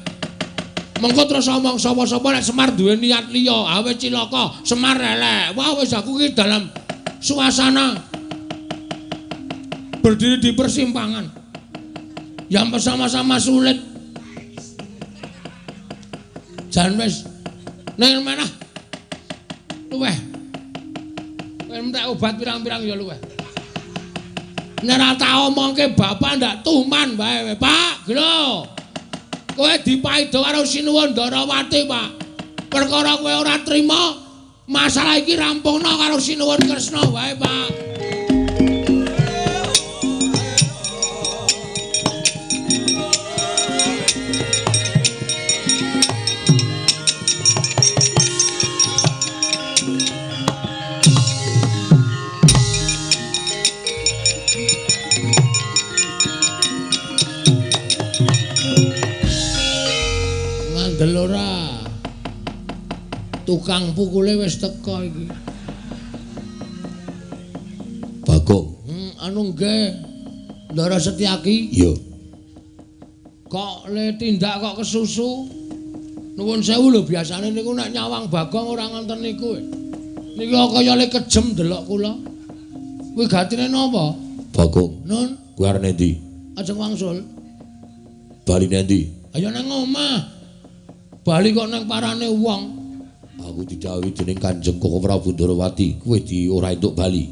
Mengko terus omong sapa-sapa nek Semar duwe niat liya, ha wis cilaka, Semar elek. Wah wis aku iki dalam suasana berdiri di persimpangan yang bersama-sama sulit. Jan wis ning manah luweh. Kowe entek obat pirang-pirang ya luweh. Nek ora tak omongke bapak ndak tuman wae, Pak. Glo. Kowe dipaido karo Sinuwun Ndarawati, Pak. Perkara kowe ora trima, masalah iki rampungno karo Sinuwun Kresna wae, Pak. Ora. Tukang pukule wis teka iki. Bagong. Anu nggih. Ndara Setyaki. Iya. Kok le tindak kok kesusu? Nuwun sewu lho, biasane niku nek nyawang Bagong ora ngoten niku. Niki kaya le kejem delok kula. Kuwi gatine napa? Bagong. Nun, kuwi arep endi? Ajeng wangsul. Bali endi? Ayo nang omah. Bali kok nang parane wong. Aku didhawuhi dening Kanjeng Koko Prabu Ndarawati, kowe di ora entuk bali.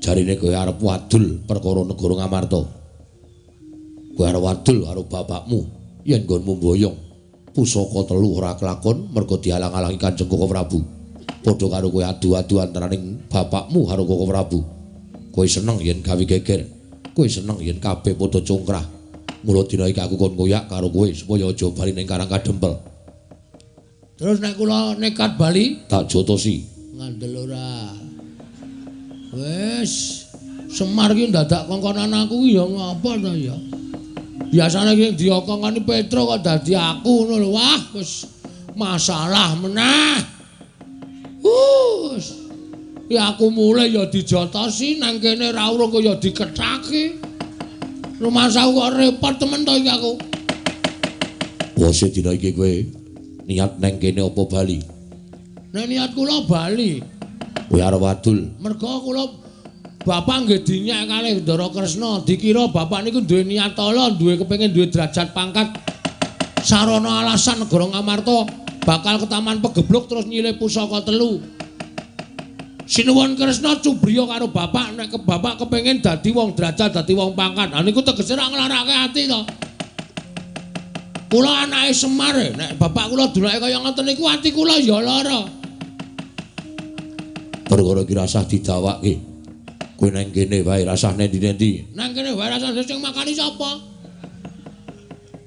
Jarine kowe arep wadul perkara negara Ngamarta. Kowe arep wadul karo bapakmu yen nggonmu mboyong pusaka telu ora kelakon mergo dialang-alangi Kanjeng Koko Prabu. Padha karo kowe adu-adu antaraning bapakmu karo Koko Prabu. Kowe seneng yen gawe geger. Kowe seneng yen kabeh padha congkrah. Mula dina iki aku kon koyak karo kowe supaya aja bali ning Karang Kadempel. Terus nek kula nekat bali tak jotosi. Ngandel ora. Wis, Semar ki ndadak kongkonan aku ki ya ngapa to ya. Biasane ki diokongkoni Petro kok dadi aku ngono lho. Wah, wis masalah meneh. Wis. Ya aku mulai ya dijotosi nang kene ra urung kok ya dikethaki. Rumangsaku kok repot temen to iki aku. Bose dina iki kowe niat nang kene apa bali? Nek niat kula bali. Kowe arep wadul. Mergo kula bapak nggih dinyek kalih Ndara Kresna, dikira bapak niku duwe niat ala, duwe kepengin duwe derajat pangkat. Sarana alasan negara Ngamarta bakal ketaman pegebluk terus nyilih pusaka telu. Sinuwun Kresna cubriya karo bapak nek ke bapak kepengin dadi wong derajat, dadi wong pangkat. Ha niku tegese ra nglarake ati to. Kula anake Semar, nek bapak kula dunake kaya ngoten niku ati kula ya lara. Perkara iki rasah didawake. Kowe nang kene wae rasah nendi-nendi. Nang kene wae rasah sing makani sapa?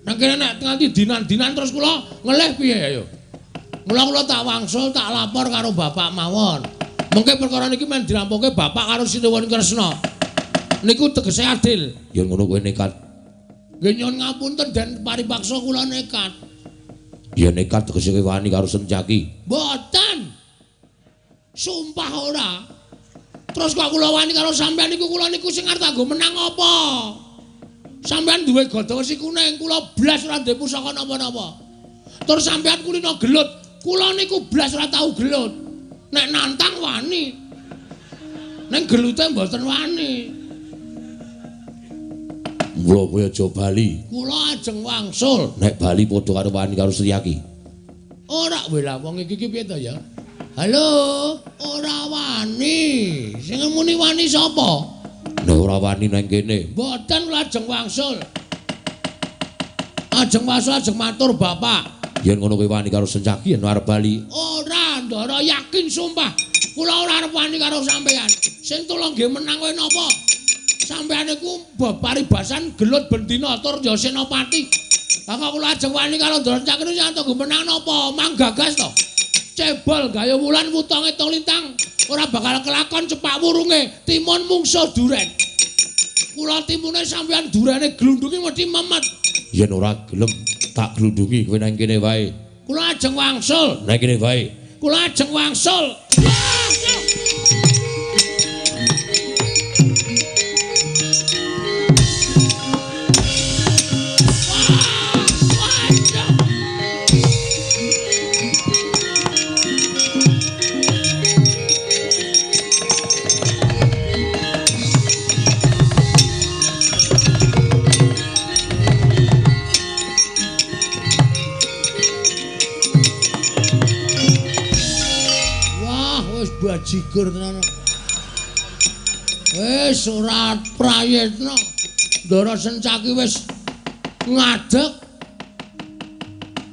Nang kene nek nganti dinan-dinan terus kula ngelih piye ayo. Mula kula tak wangsul tak lapor karo bapak mawon. Mengke perkara niki men dirampungke bapak karo Sinuwun Kresna. Niku tegese adil. Yen ngono kowe nekat. Nggih nyuwun ngapunten den paripaksa kula nekat. Ya nekat tegese kowe wani karo Sencaki. Mboten. Sumpah ora. Terus kok kula wani karo sampean niku kula niku sing arep kanggo menang apa? Sampean duwe gada wesi kuning, kula blas ora duwe pusaka napa-napa. Terus sampean kulino gelut, kula niku blas ora tau gelut. Nek nantang wani. Ning gelute mboten wani. Mula kowe aja bali. Kula ajeng wangsul. Nek bali padha karo wani karo Setyaki. Ora kowe lah wong iki ki piye to ya? Halo, ora wani. Sing muni wani sapa? Nek ora wani nang kene. Mboten kula ajeng wangsul. Ajeng wangsul ajeng matur bapak. Yen ngono kowe wani karo Sencaki yen arep bali. Ora, Ndara yakin sumpah. Kula ora arep wani karo sampean. Sing tulung nggih menang kowe napa? Sampean niku paribasan gelut bendina tur ya senopati. Lah kok kula ajeng wani karo Ndara Sencaki niku sing tunggu menang napa? Mang gagas to. Cebol gayo wulan wutonge tong lintang ora bakal kelakon cepak wurunge timun mungsuh duren. Kula timune sampeyan durene glundungi mesti memet. Yen ora gelem tak glundungi kowe nang kene wae. Kula ajeng wangsul. Nang kene wae. Kula ajeng wangsul. Bajigur tenan. Wis ora prayitna. Ndara Sencaki wis ngadeg.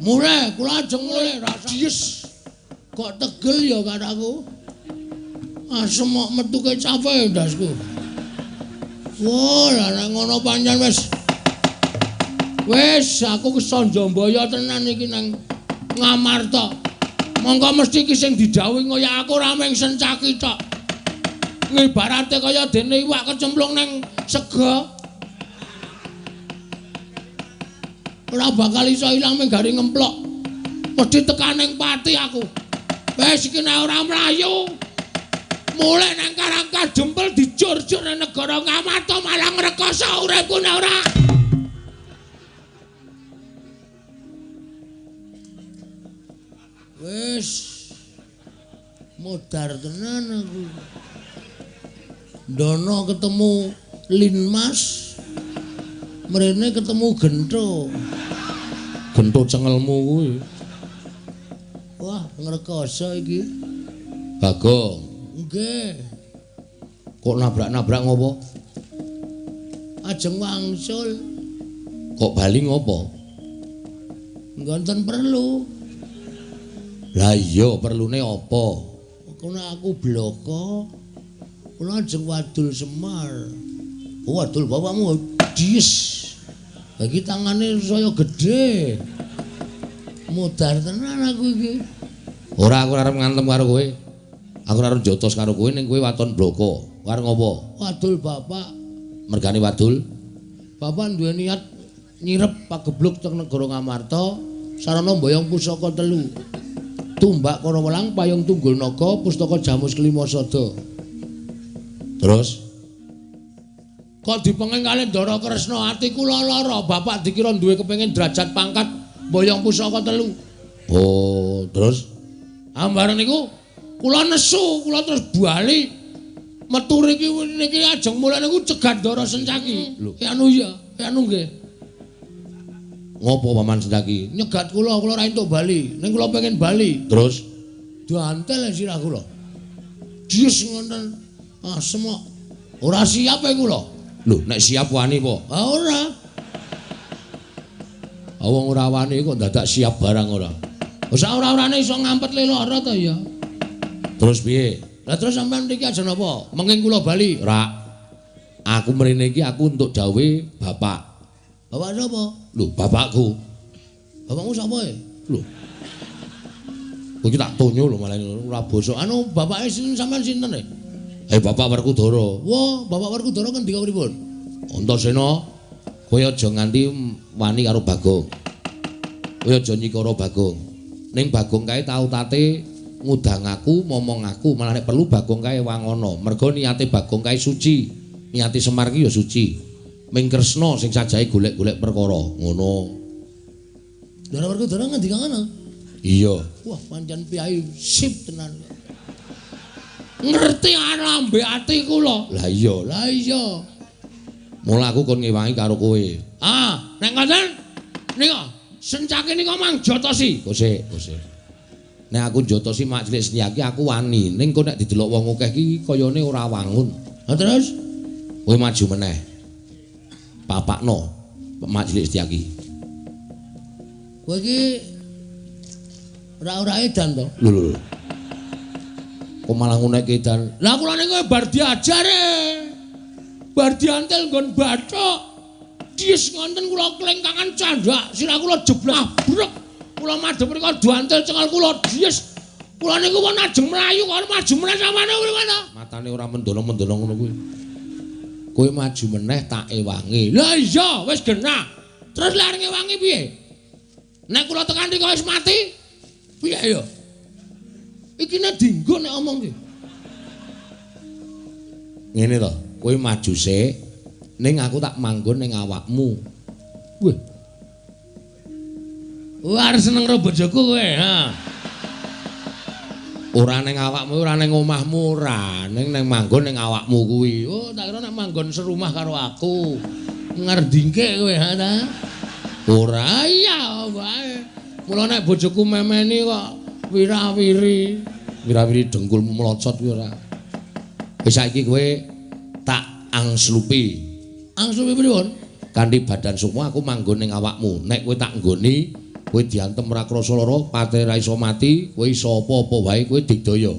Mulih, kula ajeng mulih rasa. Yes. Kok tegel ya karo aku. Asem kok metu kecape ndasku. Wah, lah nek ngono pancen wis. Wis aku kesonjombaya tenan iki nang Ngamarta. Mongko mesti iki sing didhawuhi kaya aku ora mung Sencaki tok. Ngibarate kaya dene iwak kecemplung nang sega. Ora bakal iso ilang mung gari ngemplok. Mesti tekan ning pati aku. Wis iki nek ora mlayu. Mulih nang Karang Kadempel dijur-jur nang negara Ngamarta malah ngrekoso uripku nek ora. Wis modar tenan aku. Ndono ketemu Linmas, mrene ketemu Gentho. Gentho cengelmu kuwi. Wah, ngrekoso iki. Bagong. Nggih. Kok nabrak-nabrak ngopo? Ajeng wangsul. Kok bali ngopo? Nggonten perlu. Lah iya, perlune apa? Kono aku bloko. Kula ajeng wadul Semar. Oh, wadul bapakmu dies. Lagi tangane saya gedhe. Modar tenan aku iki. Ora, aku ora arep ngantem karo kowe. Aku ora arep jotos karo kowe ning kowe waton bloko. Arep ngopo? Wadul bapak. Mergane wadul. Bapak duwe niat nyirep pagebluk teng negara Ngamarta sarana mboyong pusaka telu. Tumbak Karawelang, Payung Tunggul Naga, Pustaka Jamus Kelima Sada. Terus kok dipenging kalih Ndara Kresna ati kula lara, bapak dikira duwe kepengin derajat pangkat mboyong pusaka telu. Oh, terus ambareng niku kula nesu, kula terus bali metu riki niki ajeng mulih niku cegat Ndara Sencaki. Lho, anu iya, anu nggih. Ngopo Paman Sencaki? Nyegat kula, kula ora entuk bali. Ning kula pengen bali. Terus diantel sirah kula. Dies ngoten. Asem kok. Ora siap e kula. Lho, nek siap wani apa? Ha ora. Ha wong ora wani kok dadak siap barang ora. Wis ora-orane iso ngampet le lara to ya. Terus piye? Lah terus sampean mriki aja napa? Menging kula bali. Ora. Aku mrene iki aku entuk dawuhe bapak. Bapak sapa? Lho, bapakku. Bapakmu sapa e? Lho. Kowe iki tak tonyo lho malah ora basa. Anu bapake sinten sampean sinten e? Bapak Werkudara. Wah, Bapak Werkudara ngendika pripun? Antasena, kowe aja nganti wani karo Bagong. Kowe aja nyikara Bagong. Ning Bagong kae tau tate ngudang aku, momong aku, malah nek perlu Bagong kae wangono. Mergo niate Bagong kae suci. Niate Semar ki ya suci. Ming Kresna sing sajahe golek-golek perkara ngono. Ndara Werkudara ngendika ngono? Iya. Wah, pancen piyai sip tenan. Ngerti lambe ati kula. Lah iya, lah iya. Mula aku kon ngewangi karo kowe. Ah, nek ngoten nika Sencaki nika mang jotosi. Kosek, kosek. Nek aku jotosi mak cilik Setyaki aku wani, ning kok nek didelok wong akeh iki kayane ora wangun. Lah terus kowe maju meneh. Papakno mak cilik Setyaki. Kowe iki ora-ora edan to? Lho lho. Kok malah ngunekke edan? Lah kula niku bar diajar e. Bar diantel nggon bathuk. Dies ngonten kula klengkangan candhak sirah kula jeblak brek. Kula madhep mriku duantil cengal kula dies. Kula niku pun ajeng mlayu kok maju meneh samane mriku ta. Matane ora mendono-mendono ngono kuwi. Kowe maju meneh tak ewangi. Lah iya wis genah. Terus lek ngewangi piye? Nek kula tekan riko wis mati piye ya? Iki nek dinggo nek omong ki. Ngene to, kowe maju sik ning aku tak manggon ning awakmu. Wah. Wah, seneng karo bojoku kowe, ha. Ora ning awakmu, ora ning omahmu, ora ning nang manggon ning awakmu kuwi. Oh, tak kira nek manggon serumah karo aku. Ngerdingke kowe, ha ta? Ora iya wae. Mula nek bojoku memeni kok wirawiri, wirawiri dengkulmu melocot kuwi ora. Wis saiki kowe tak angslupi. Angslupi pripun? Kanthi badan sukma aku manggon ning awakmu. Nek kowe tak nggoni, kowe diantem ora krasa lara, patene ra iso mati, kowe iso apa-apa wae kowe digdaya.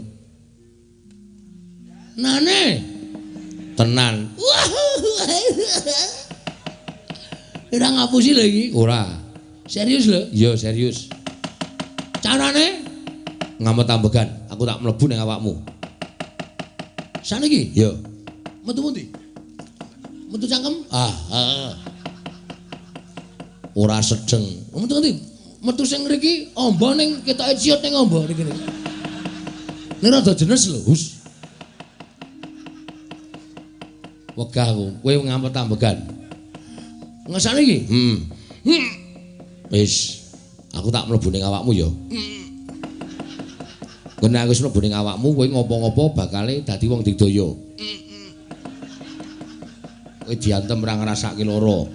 Nane. Tenan. Ora ngapusi lho iki? Ora. Serius lho? Iya, serius. Carane ngamet ambegan, aku tak mlebu ning awakmu. Saniki? Iya. Metu pundi? Metu cangkem? Ah, heeh. Ora sedeng. Metu ngendi? Metu sing ngriki amba ning ketoke ciut ning amba niki. Ning rada jenes lho, Hus. Wegah aku, kowe ngamet ambegan. Ngesane iki? Heeh. Wis, aku tak mlebu ning awakmu ya. Nek aku wis mlebu ning awakmu, kowe ngopo-ngopo bakale dadi wong digdaya. Kowe diantem ora ngrasake lara.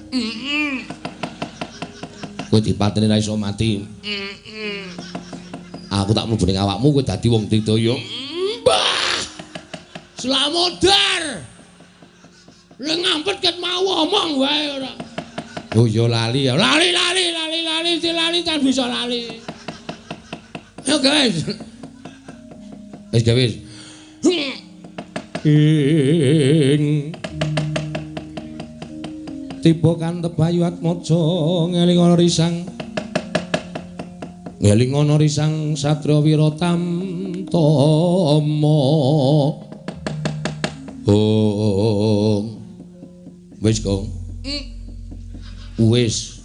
Kowe dipateni ra iso mati. Aku tak mlebu ning awakmu, kowe dadi wong digdaya. Mbah! Slamodar. Lha ngampet ket mau omong wae ora. Oh ya lali ya. Lali lali lali lali lali kan bisa lali. Yo guys. Wis wis. Ing tiba kantep Bayu Atmaja ngeling ana risang. Ngeling ana risang Satria Wiratamtama. Ong. Wis, Gong. Wis.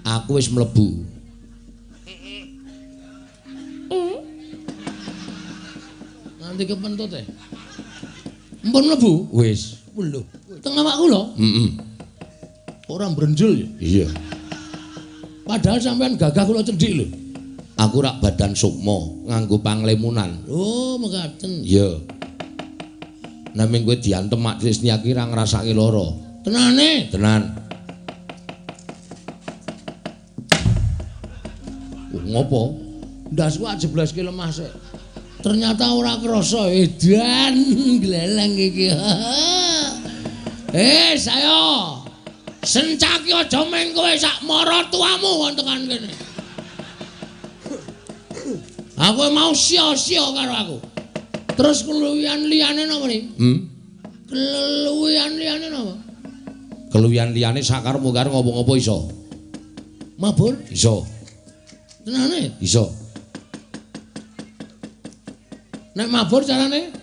Aku wis mlebu. Nanti kepentut e. Mpun mlebu? Wis. Lho, teng awakku lho. Heeh. Ora mbrenjul ya? Iya. Padahal sampean gagah kula cendhik lho. Aku rak badan sukma nganggo panglemunan. Oh, mekaten. Iya. Naming kowe diantem mak Trisnia ki ra ngrasake lara. Tenane? Tenan. Oh, ngopo? Ndasku ajebleske lemah sik. Ternyata ora krasa edan gleleng iki. Eh, saya sencaki aja meng kowe sak maratuamu kon tekan kene. Aku mau sia-sia karo aku. Terus keluwihan liyane napa ni? Keluwihan liyane napa? Keluwihan liyane sakarepmu karo ngopo-ngopo iso. Mabur? Iso. Tenane? Iso. Nek mabur carane?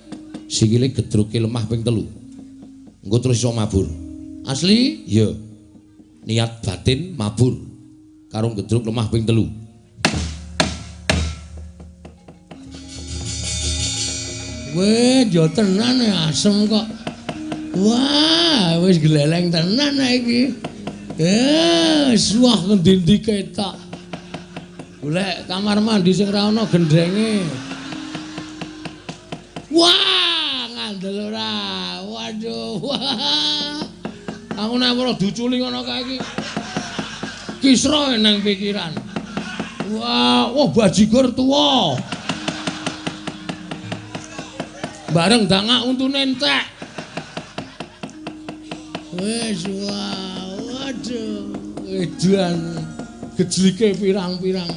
Sikile gedruke lemah ping 3. Engko terus iso mabur. Asli? Iya. Niat batin mabur karo gedruk lemah ping 3. Weh, yo tenan asem kok. Wah, wis gleleng tenan iki. Wah ngendi-endi ketok. Golek kamar mandi sing ra ana gendhenge. Wah, ngandel ora. Waduh. Wah. Aku nek ora diuculi ngono kae iki. Kisra nang pikiran. Wah, wah bajigur tuwa. Bareng dangak untune entek. Wis wah, waduh, edan gejlike pirang-pirang.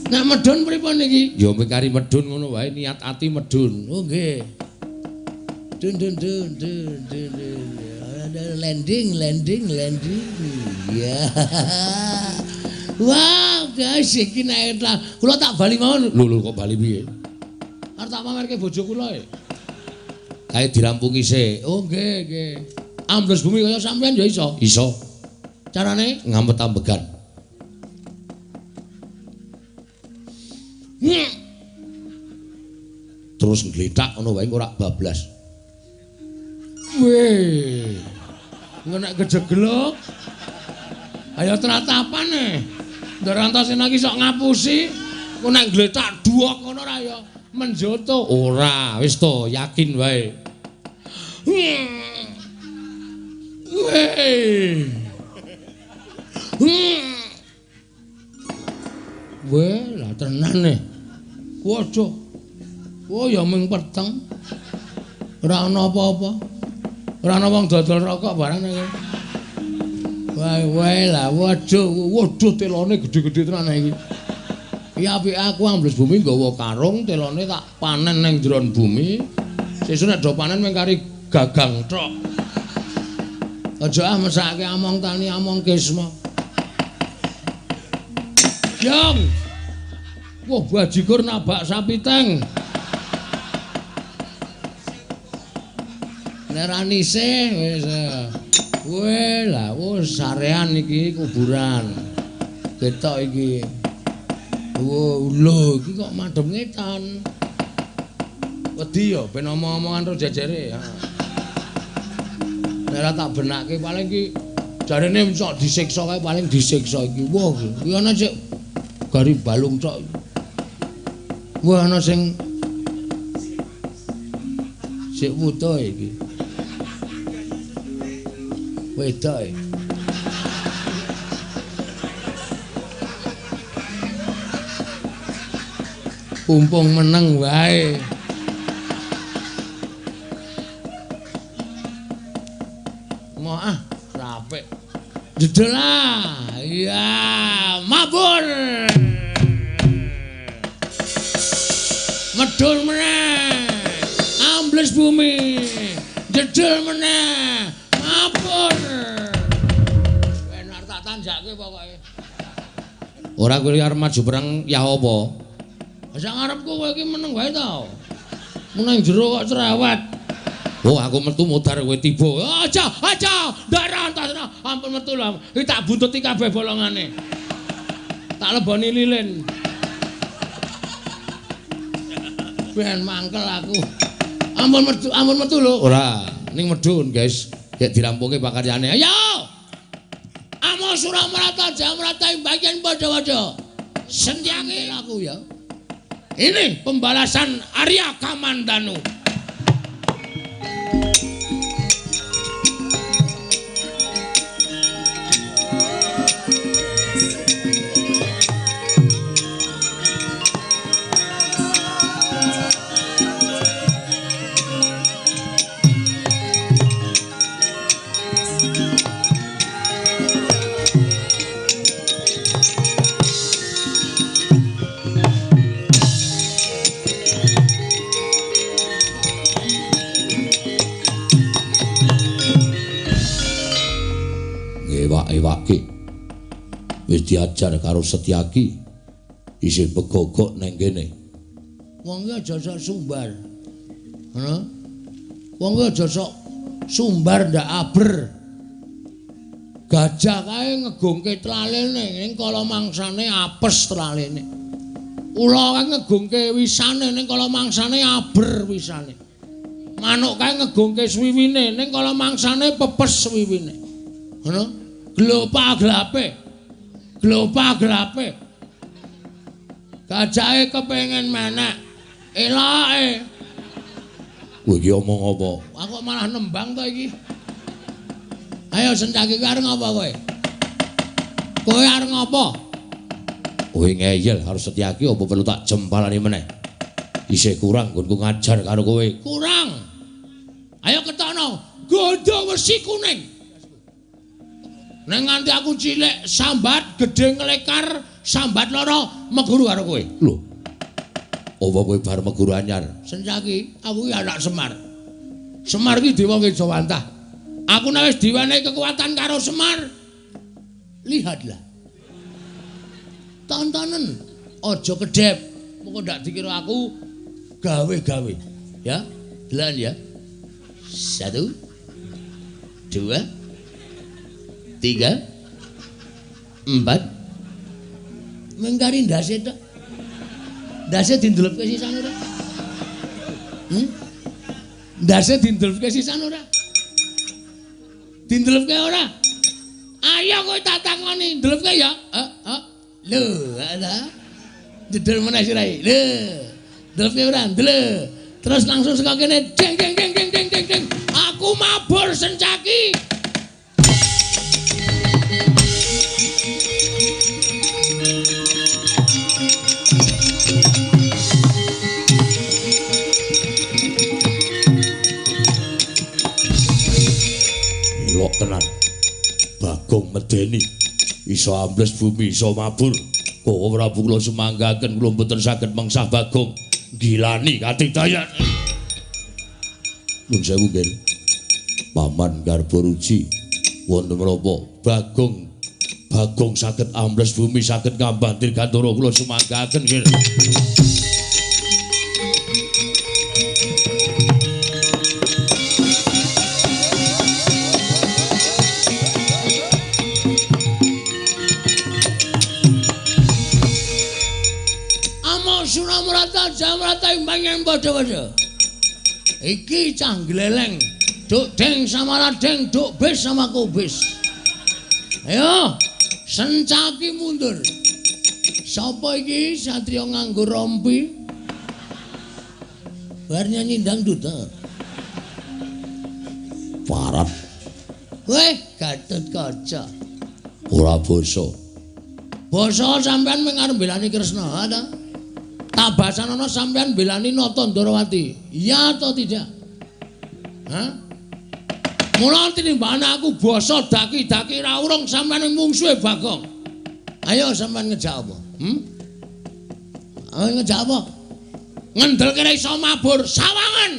Nek medhun pripun iki? Ya mung kari medhun ngono wae, niat ati medhun. Oh nggih. Dun dun dun dun dun dun. Landing, landing, landing. Iya. Wah, guys, iki nek kula tak bali mawon. Lho lho kok bali piye? Arep tak pamerke bojo kula e. Kae dirampungi sik. Oh, nggih, nggih. Ambles bumi kaya sampean ya iso. Iso. Carane ngampet ambegan. Terus nglethak ngono wae ora bablas. Weh. Nek kejeglok. Ayo tratapan e. Ndar Antasena iki sok ngapusi. Ku nek nglethak duwok ngono ora ya menjoto. Ora, wis to, yakin wae. Weh. Weh, lah tenan e. Waduh. Oh ya ming peteng. Ora ana apa-apa. Ora ana wong dodol rokok barang iki. Wae wae lah waduh, waduh telone gedhe-gedhe tenan iki. Iki apike aku ambles bumi nggawa karung, telone tak panen ning jero bumi. Sesuk nek do panen mung kari gagang tok. Aja ah mesake among tani among kisma. Jong. Wah bajigur nabak sapi teng. Nek ra nisih wis. Weh lah wis sarean iki kuburan. Ketok iki. Wah, lho iki kok madhep ngetan. Wedi ya ben omong-omongan terus jejere. Nek ora tak benake paling iki jarene sok disiksa kae paling disiksa iki. Wah, iki ana sik gari balung tok. Wah, ana sing sik wuto iki. Wedok e. Pumpung meneng wae. Mau ah, rapik. Jedel ah. Iya, mabur. Medhun meneh. Ambles bumi. Jedel meneh. Mabur. Ben arep tak tanjake pokoke. Ora kowe arep maju perang ya apa? Sak ngarepku kowe iki meneng wae to. Meneng jero kok cerewet. Oh, aku metu modar kowe tiba. Aja, aja, ndak rantas. Ampun metu lho. Iki tak buntuti kabeh bolongane. Tak leboni lilin. Ben mangkel aku. Ampun metu lho. Ora, ning medhun, guys. Gek dirampungke pakaryane. Ayo! Amo Suramarata Jamrata ing bagian padha-padha. Sentyange aku ya. Ini pembalasan Arya Kamandanu. Ewake wis diajar karo Setyaki isih begogok nang kene. Wong iki aja sok sumbar. Ngono. Wong iki aja sok sumbar ndak aber. Gajah kae ngegungke tlalene ning kala mangsane apes tlalene. Ula kae ngegungke wisane ning kala mangsane aber wisane. Manuk kae ngegungke swiwine ning kala mangsane pepes swiwine. Ngono. Glopa glape. Glopa glape. Gajahe kepengin menek. Eloke. Kowe iki omong apa? Aku malah nembang to iki. Ayo Sencaki kowe arep ngapa kowe? Kowe arep ngapa? Kowe ngeyel harus Setyaki apa perlu tak jempalani meneh? Isih kurang nggonku ngajar karo kowe. Kurang. Ayo ketokno gondo wesi kuning. Nek nganti aku cilik sambat gedhe nglekar sambat loro meguru karo kowe. Lho. Apa kowe bar meguru anyar? Sencaki, aku iki anak Semar. Semar iki dewa Ngejawantah. Aku nek wis diwenehi kekuatan karo Semar. Lihatlah. Tontonen, aja kedhep. Mengko ndak dikira aku gawe-gawe. Ya, delan ya. 1 2 3 4. Mengkari ndase tok. Ndase dindelepke sisan ora? Ndase dindelepke sisan ora? Dindelepke ora? Ayo kowe tak takoni, ndelepke ya. Heeh. Lho, ala. Jedel meneh sirahe. Lho. Ndelepke ora? Ndelep. Terus langsung saka kene jeng jeng jeng jeng jeng jeng jeng. Aku mabur Sencaki. Elok tenan. Bagong medeni. Iso ambles bumi, iso mabur. Kok Prabu kula sumanggaken kula mboten saged mengsah Bagong. Gilani katigdayan. Nuwun sewu nggih. Paman Garbaruci wonten menapa Bagong Bagong saged ambles bumi, saged ngambah dirgantara kula sumanggaken nggih. Jamrata imbangan padha-padha. Iki cah gleleng, duk deng sama ladeng, duk bis sama kubis. Ayo, Sencaki mundur. Sapa iki satriya nganggo rompi? Bar nyanyi dangdut ta. Parap. Weh, Gatotkaca. Ora basa. Basa sampean mung arep mbelani Kresna, ha ta? Tabasanono sampean belani Nata Ndorowati. Iya atau tidak? Hah? Mula tinimbang aku basa daki-daki ra urung sampean mungsuhe Bagong. Ayo sampean ngejak apa? Ayo ngejak apa? Ngendelke ra iso mabur sawangan.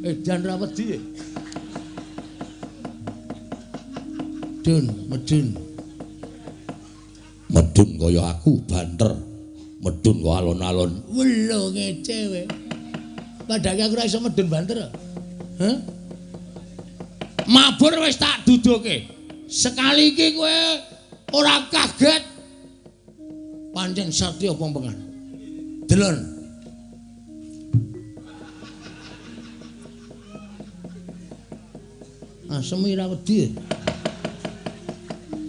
Edan ra wedi. Medun, medun. Medun kaya aku banter. Medun kok alon-alon. Welo ngece we. Padahal aku ora iso medun banter. Hah? Mabur wis tak duduke. Sekali iki kowe ora kaget. Pancen satya pompengan. Delon. Asem ora wedi.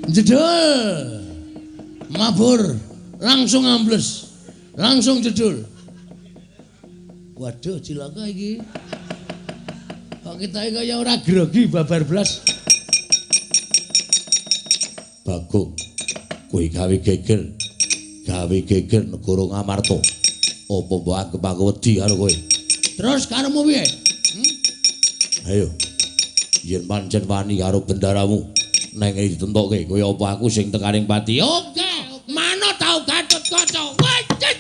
Jedul. Mabur, langsung ambles. Langsung jedul. Waduh, cilaka iki. Kok kita iki kaya ora grogi babar blas. Bagong, kowe gawe geger. Gawe geger negara Ngamarta. Apa mbok anggep aku wedi karo kowe? Terus karepmu piye? Ayo. Yen pancen wani karo bendaramu, neng ditentokke kaya apa aku sing tekaning pati. Oke, manut tau Gatotkaca. Wajit.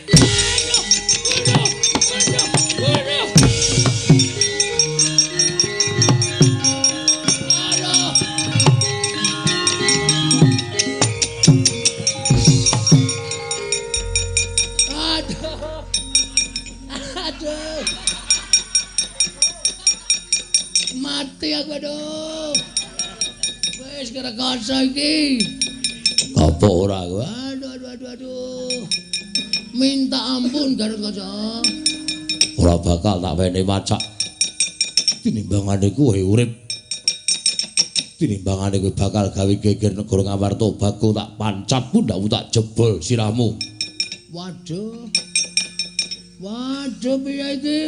Aduh. Aduh. Mati aku aduh. Wis kerekoso iki. Apa ora aku? Aduh aduh aduh aduh. Minta ampun Gatotkaca. Ora bakal tak wenehi wacak. Tinimbangane kowe urip. Tinimbangane kowe bakal gawe geger negara Ngamarta, Bagong tak pancat pundhakmu tak jebol sirahmu. Waduh. Waduh piye iki?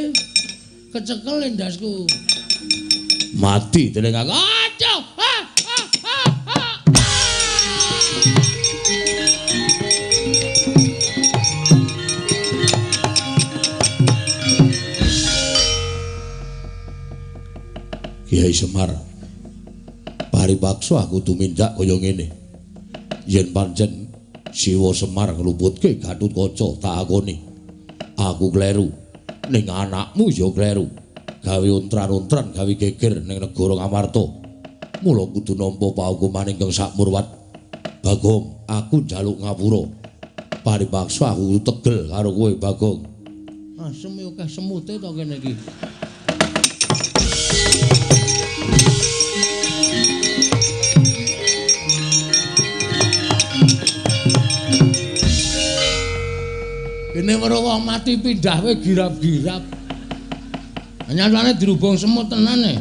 Kecekel endasku. Mati dening aku. Aduh. Ah, ah, ah, ah. Kiai Semar, paripaksa aku tumindak kaya ngene. Yen pancen Siwa Semar ngluputke Gatotkaca tak akoni. Aku kleru. Ning anakmu ya kleru. Gawe ontran-ontran, gawe geger ning negara Ngamarta. Mula kudu nampa paukuman ingkang sakmurwat. Bagong, aku njaluk ngapura. Paripaksa aku tegel karo kowe, Bagong. Asem yo akeh semute to kene iki. Kene weruh wong mati pindah wae girap-girap. Nyatane dirubung semut tenan e.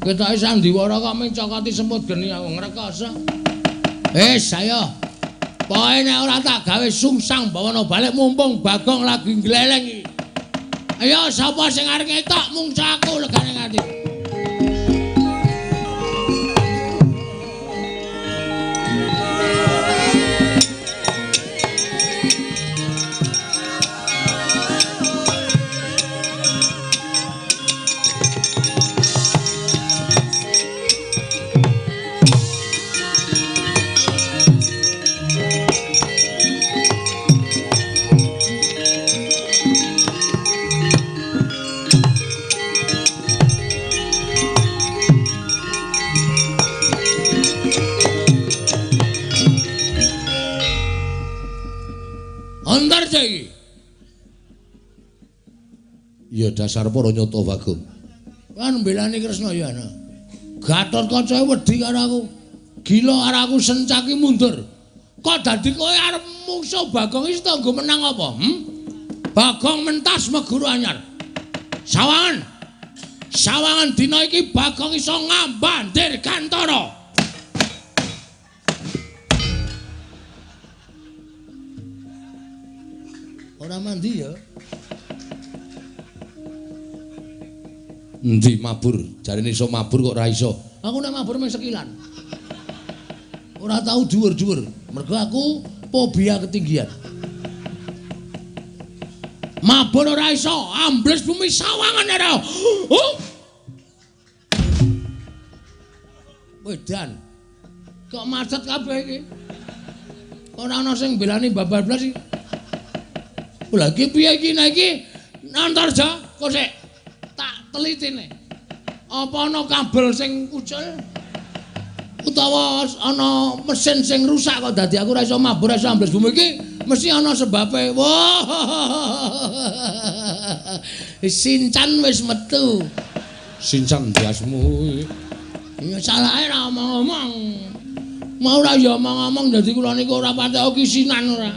Ketoke sandiwara kok mung cokoti semut geni aku ngrekoso. Wis ayo. Pokoke nek ora tak gawe sungsang bawana balik mumpung Bagong lagi ngleleng iki. Ayo sapa sing arep ngetok mungsa aku legane nganti. Ya dasar para nyata Bagong. Kan mbelani Kresna ya ana. Gatotkaca wedi karo aku. Gila karo aku sencaki mundur. Kok dadi kowe arep mungsuh Bagong iki tanggo menang apa? Bagong mentas meguru anyar. Sawangan. Sawangan dina iki Bagong iso ngambah Dirgantara. Ora mandi ya. Endi mabur? Jarene iso mabur kok ora iso. Aku nek mabur mung sekilan. Ora tau dhuwur-dhuwur. Mergo aku fobia ketinggian. Mabur ora iso, ambles bumi sawangan ora. Wedan. Kok macet kabeh iki? Ora ana sing mbelani babar blas iki. Lha iki piye iki nek iki? Antarja kok sik tak telitine. Apa ana kabel sing ucul? Utawa ana mesin sing rusak kok dadi aku ora iso mabur ora iso ambles bumi iki mesti ana sebabe. Wah. Sincan wis metu. Sincan biasmu. Ya salahe ora omong-omong. Mau ora ya omong-omong dadi kula niku ora patek kisinan ora.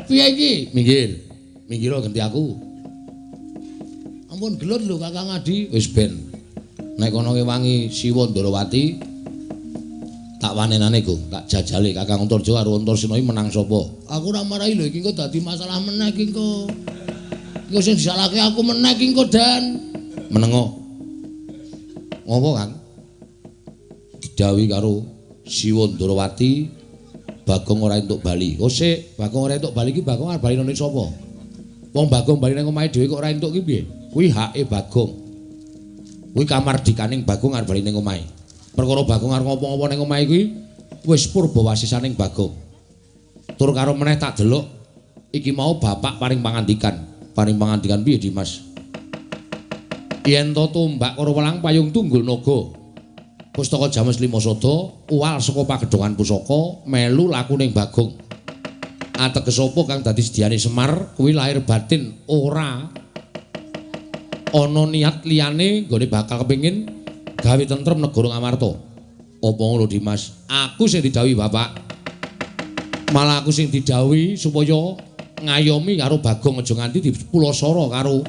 Piye iki? Minggir. Minggir ganti aku. Ampun gelut lho Kakang Adi. Wis ben. Nek kono ngewangi Siwa Ndarawati tak wanenane, Gong, tak jajale Kakang Antarja karo Antarsena iki menang sapa? Aku ora marahi lho iki engko dadi masalah meneh iki engko. Engko sing disalahke aku meneh iki engko Dan. Menengo. Ngopo, Kang? Didhawuhi karo Siwa Ndarawati Bagong ora entuk bali. Oh sik, Bagong ora entuk bali iki Bagong arep bali nang sapa? Wong Bagong bali nang omahe dhewe kok ora entuk ki piye? Kuwi hake Bagong. Kuwi kamardikaning Bagong arep bali ning omahe. Perkara Bagong arep ngopo-ngopo ning omahe kuwi wis purba wasisaning Bagong. Tur karo meneh tak delok iki mau bapak paring pangandikan. Paring pangandikan piye, Dimas? Yen to tombak karo welang payung tunggul naga. Pustaka James Lima Sada uwal saka pagedhongan pusaka melu lakuning Bagong. Ateges apa kang dadi sediane Semar kuwi lahir batin ora ana niat liyane nggone bakal kepengin gawe tentrem negara Ngamarta. Apa ngono Dimas? Aku sing didhawuhi bapak. Malah aku sing didhawuhi supaya ngayomi karo Bagong aja nganti dipulasara karo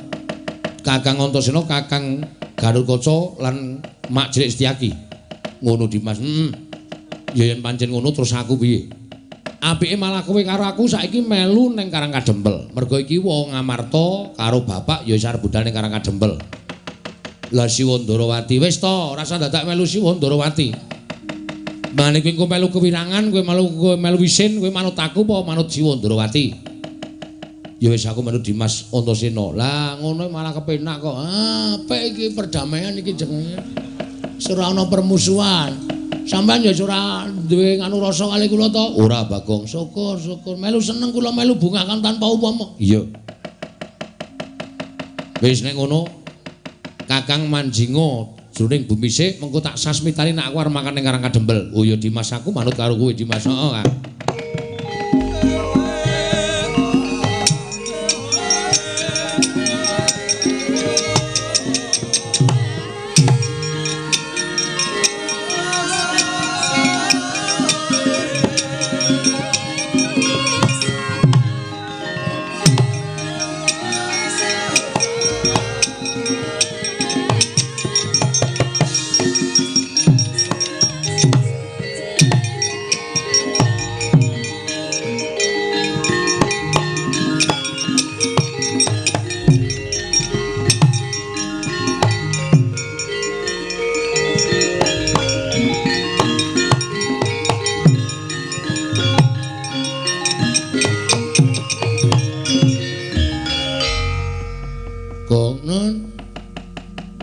Kakang Antasena, Kakang Garukaca lan Mak Cilik Setyaki. Ngono Dimas. Ya yen pancen ngono terus aku piye? Apike malah kowe karo aku saiki melu ning Karang Kadempel. Mergo iki wong Ngamarta karo bapak ya wis arep budal ning Karang Kadempel. Lah Siwa Ndarawati wis to, ora usah dadak melu Siwa Ndarawati. Mane kowe engko melu kewirangan, kowe melu wisin, kowe manut aku apa manut Siwa Ndarawati? Ya wis aku manut Dimas Antasena. Lah ngono malah kepenak kok. Ah, apik iki perdamaian iki jenenge. Ora ana permusuhan. Sampeyan ya ora duwe nganu rasa kali kula to? Ora, Bagong. Syukur, syukur. Melu seneng kula melu bungah kan tanpa upama. Iya. Wis nek ngono Kakang manjinga jroning bumi sik, mengko tak sasmitani nek aku arep makan ning Karang Kadempel. Oh ya Dimas, aku manut karo kowe Dimas. Heeh, Kang.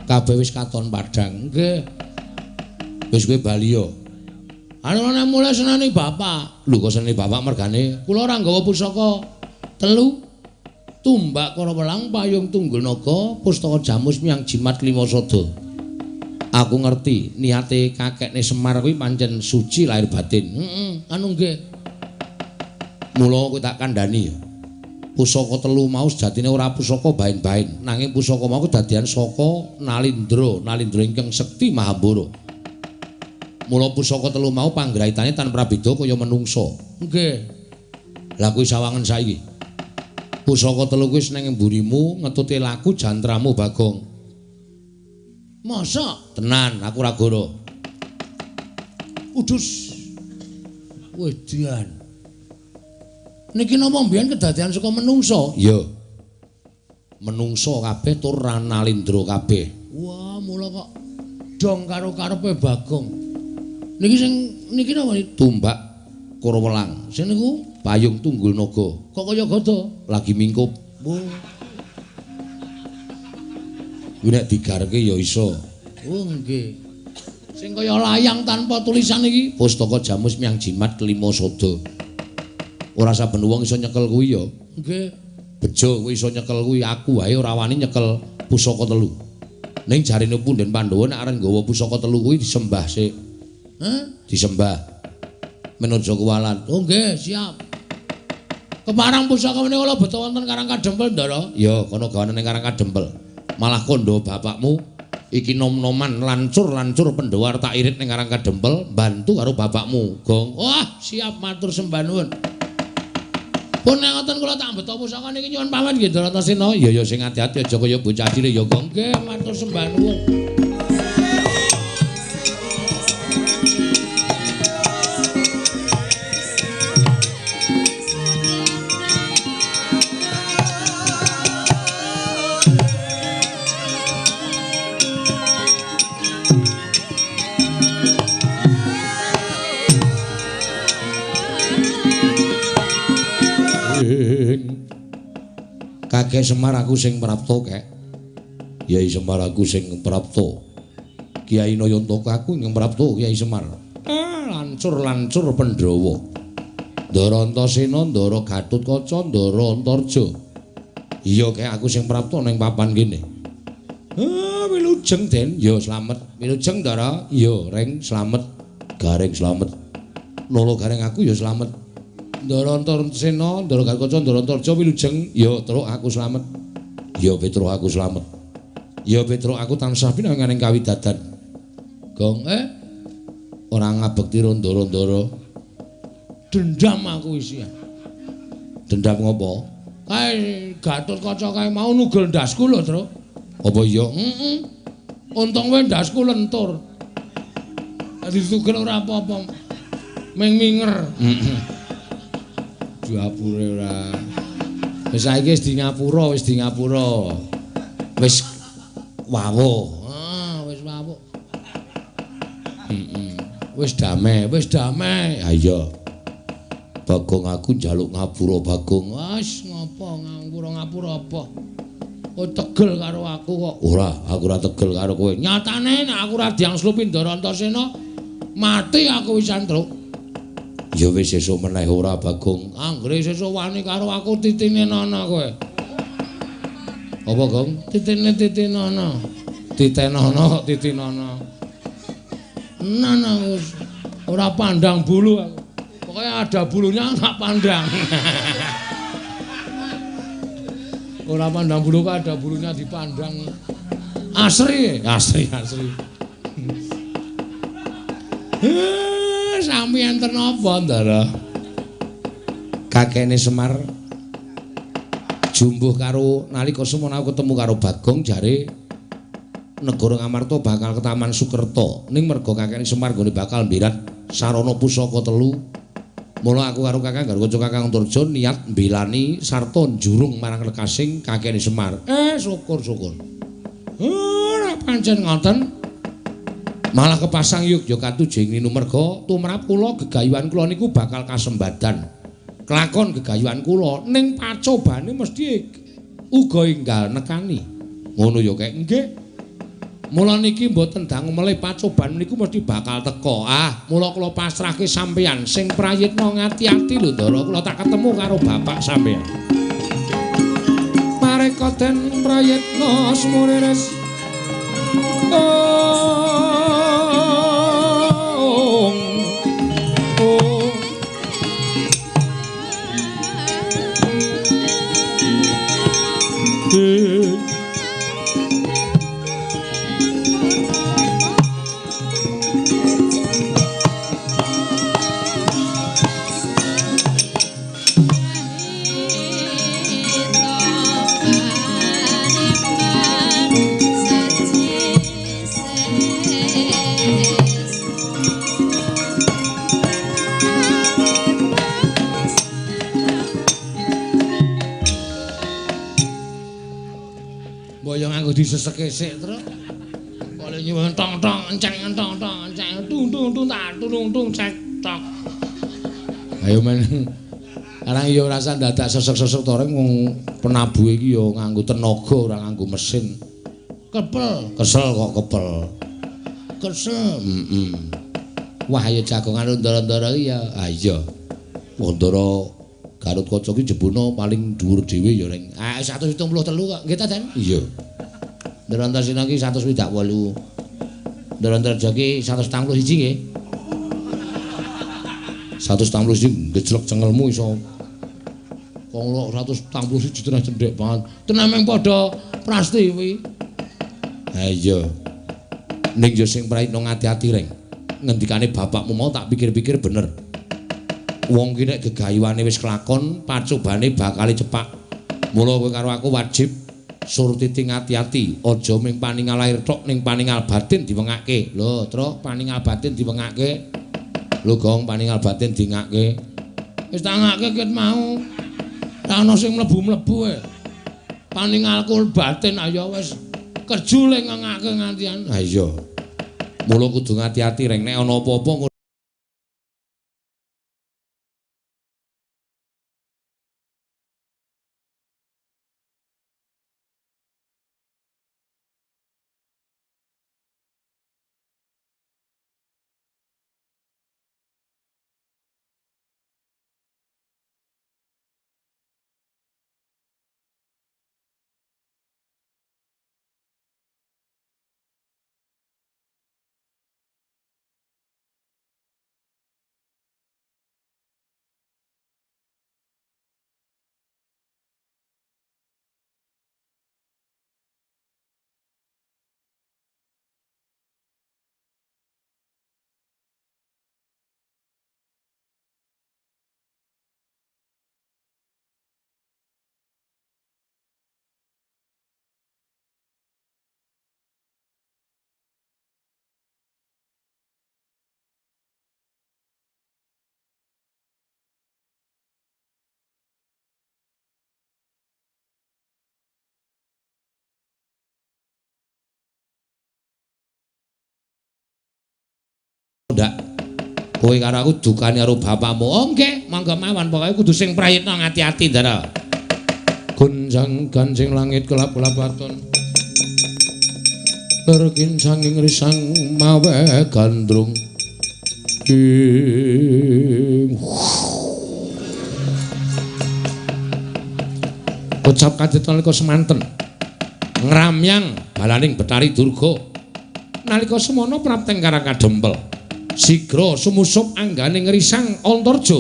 Kabeh wis katon padhang. Nggih. Wis kowe bali yo. Anu nek mulai senane bapak. Lho kok senane bapak mergane kula ora nggawa pusaka telu. Tumbak Karawelang, Payung Tunggul Naga, Pustaka Jamus Miang Jimat Lima Sada. Aku ngerti niate kakekne Semar kuwi pancen suci lahir batin. Heeh, anu nggih. Mula kowe tak kandhani ya. Pusaka telu mau sejatine ora pusaka bain-bain, nanging pusaka mau kedadian saka Nalindra, Nalindra ingkang sekti Mahambara. Mula pusaka telu mau panggraitane tan prabeda kaya menungsa. Nggih. Lah kuwi sawangen saiki. Pusaka telu kuwi wis ning mburimu ngetute laku jantramu Bagong. Masa? Tenan, aku ora goro. Udus. Wedian. Niki napa mbiyen kedadian saka menungsa? Iya. Menungsa kabeh tur Nalindra kabeh. Wah, mula kok dong karo karepe Bagong. Niki sing niki napa tumbak Karawelang. Sing niku Payung Tunggul Naga. Kok kaya gada? Lagi mingkup. Wah. Kuwi nek digarke ya iso. Oh nggih. Sing kaya layang tanpa tulisan iki Pustaka Jamus Miang Jimat Lima Sada. Ora saben wong iso nyekel kuwi ya. Nggih. Bejo kowe iso nyekel kuwi, aku wae ora wani nyekel pusaka telu. Ning jarene punden Pandhawa nek arep nggawa pusaka telu kuwi disembah sik. Hah? Disembah. Men aja kuwalan. Oh nggih, siap. Keparang pusaka menika kula beto wonten Karang Kadempel, Ndara. Ya, kono gawane ning Karang Kadempel. Malah kandha bapakmu iki nom-noman lancur-lancur Pandhawa tak irit ning Karang Kadempel, bantu karo bapakmu, Gong. Wah, siap matur sembah nuwun. Pun nek ngoten kula tak beto pusaka niki nyuwun pamit nggih Antasena. Ya ya sing ati-ati aja kaya bocah cilik ya, Gong. Nggih, matur sembah nuwun. Kakek Semar aku sing prapta kek. Kyai Semar aku sing prapta. Kyai Nayantaka aku ing prapta Kyai Semar. Lancur-lancur Pandhawa. Ndara Antasena, Ndara Gatotkaca, Ndara Antarja. Iya kek aku sing prapta ning papan kene. Wilujeng Den. Ya slamet. Wilujeng Ndara. Ya Reng slamet. Gareng slamet. Nala Gareng aku ya slamet. Ndara Antasena, Ndara Gatotkaca, Ndara Antarja wilujeng, ya Truk aku slamet. Ya Petruk aku slamet. Ya Petruk aku tansah pinangan ing kawidadan. Gong ora ngabekti ndara-ndara. Dendam aku isih. Dendam ngopo? Kae Gatotkaca kae mau nugel ndasku lho, Truk. Apa iya? Heeh. Untung wae ndasku lentur. Dadi tugel ora apa-apa. Ming minger. Heeh. Diapure ora. Wis saiki wis di ngapura, wis di ngapura. Wis wawuh. Ah, wis wawuh. Heeh. Wis damai, wis damai. Ha iya. Bagong aku njaluk ngapura, Bagong. Wis ngopo ngapura-ngapura apa? Kowe tegel karo aku kok. Ora, aku ora tegel karo kowe. Nyatane nek aku ora diangslupi Ndara Antasena, mati aku wisan, Truk. Ya wis sesuk meneh ora, Bagong. Anggere sesuk wani karo aku titine nana kowe. Apa, Gong? Titine titinono. Titenono kok titinono. Nana wis ora pandang bulu aku. Pokoknya ada bulunya tak pandang. Ora pandang bulu kok ada bulunya dipandang. Asri, asri, asri. Sami enten apa, Ndara? Kakekne Semar jumbuh karo nalika semono aku ketemu karo Bagong jare negara Ngamarta bakal ke Taman Sukerta. Ning merga kakekne Semar nggone bakal mbirat sarana pusaka telu. Mula aku karo Kakang karo Kakang Antarja niat mbelani sarta njurung marang lekasing kakekne Semar. Syukur-syukur. Ora pancen ngoten. Malah kepasang yogya katujeng ninu merga tumrap kula gegayuhan kula niku bakal kasembadan. Kelakon gegayuhan kula ning pacobane mesti uga enggal nekani. Ngono ya kek nggih. Mula niki mboten dangu melih pacoban niku mesti bakal teka. Ah, mula kula pasrahke sampeyan sing prayitna ngati-ati lho Ndara, kula tak ketemu karo bapak sampeyan. Mareka den prayitna sumurires. Diseseke sik terus. Kok nyuwun tong tong enceng tong tong enceng tung tung tung tak tung tung cek tok. Ayo men. Arang ya ora usah dadak sesek-sesek to reng wong penabuhe iki ya nganggo tenaga ora nganggo mesin. Kepel, kesel kok kepel. Kesel. Heeh. Wah ayo jagongan ndara-ndara iki ya. Ah iya. Wong Ndara Gatot Kaca iki jebuna paling dhuwur dhewe ya reng. Ah 173 kok. Nggih ta, Den? Iya. Ndara Antasena iki 168. Ndara Antarja iki 141 nggih. 141 gejlek cengelmu iso. Wong 141 tenan cendhek banget. Tenan meng padha prasti kuwi. Ha iya. Ning yo sing prayitna ngati-ati reng. Ngendikane bapakmu mau tak pikir-pikir bener. Wong ki nek gegayuhane wis kelakon, pacobane bakal cepak. Mula kowe karo aku wajib surtiti ngati-ati, aja ming paningal lahir tok ning paningal batin diwengake. Lho, Truk, paningal batin diwengake. Lho, Gong, paningal batin dingake. Wis tak ngake ket mau. Ra ono sing mlebu-mlebu e. Paningalku batin ayo wis kerjule ngengake ngantian. Ha iya. Mula kudu ngati-ati reng nek ana apa-apa ndak kowe karo aku dukane karo bapakmu. Oh nggih, monggo mawon pokoke kudu sing prayitna ngati-ati Ndara. Gonjang ganjing langit kelap-kelapaton. Terkincang ing risang mawe gandrung. Kocap kadet nalika semanten. Ngramyang balaning Bathari Durga. Nalika semana prapteng Karang Kadempel, sigra sumusup anggane ngrisang Antarja.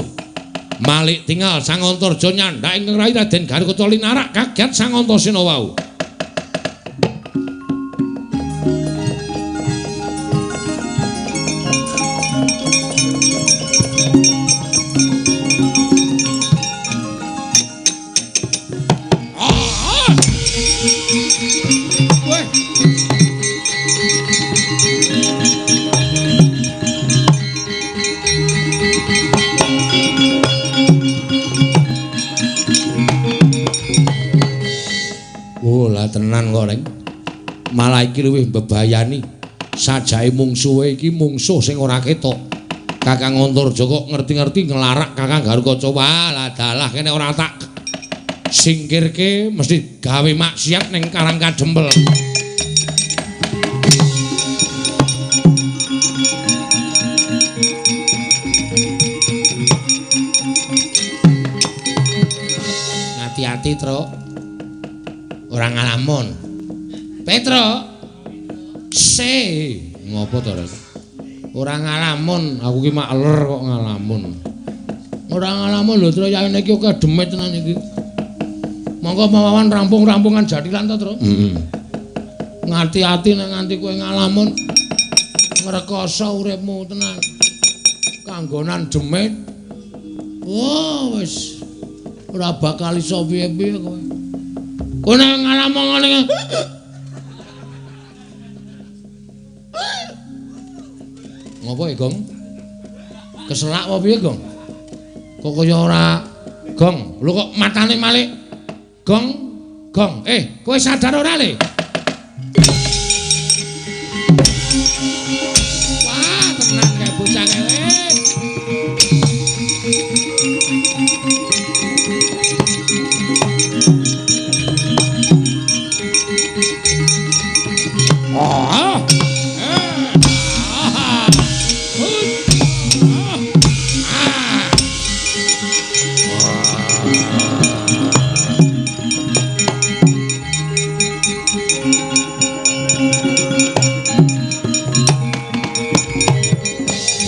Malik tingal Sang Antarja nyandhak ing rai Raden Garukaca linarak kaget Sang Antasena wau. Tenan kok, Reng. Malah iki luwih mbebayani. Sajake mungsuhe iki mungsuh sing ora ketok. Kakang Antarja kok ngerti-ngerti nglarak Kakang Garukaca. Wah, lah dalah kene ora tak singkirke mesti gawe maksiat ning Karang Kadempel. Hati-hati, Truk. Ora ngalamun. Petro. Se, ngopo to, Rek? Ora ngalamun, aku ki mak ler kok ngalamun. Ora ngalamun lho, Tru, yaene iki akeh demit tenan iki. Monggo mawawan rampung-rampungan jathilan to, Tru. Heeh. Ngati-ati nek nganti kowe ngalamun ngrekoso uripmu tenan. Kanggonan demit. Oh, wis ora bakal iso piye-piye kowe. Kowe nek ngalamun ngene. Ngopo ya, Gong? Keselak apa piye, Gong? Kok kaya ora Gong, lho kok matane malik. Gong, Gong. Kowe sadar ora, Le? Wah, tenan kae bocah kae.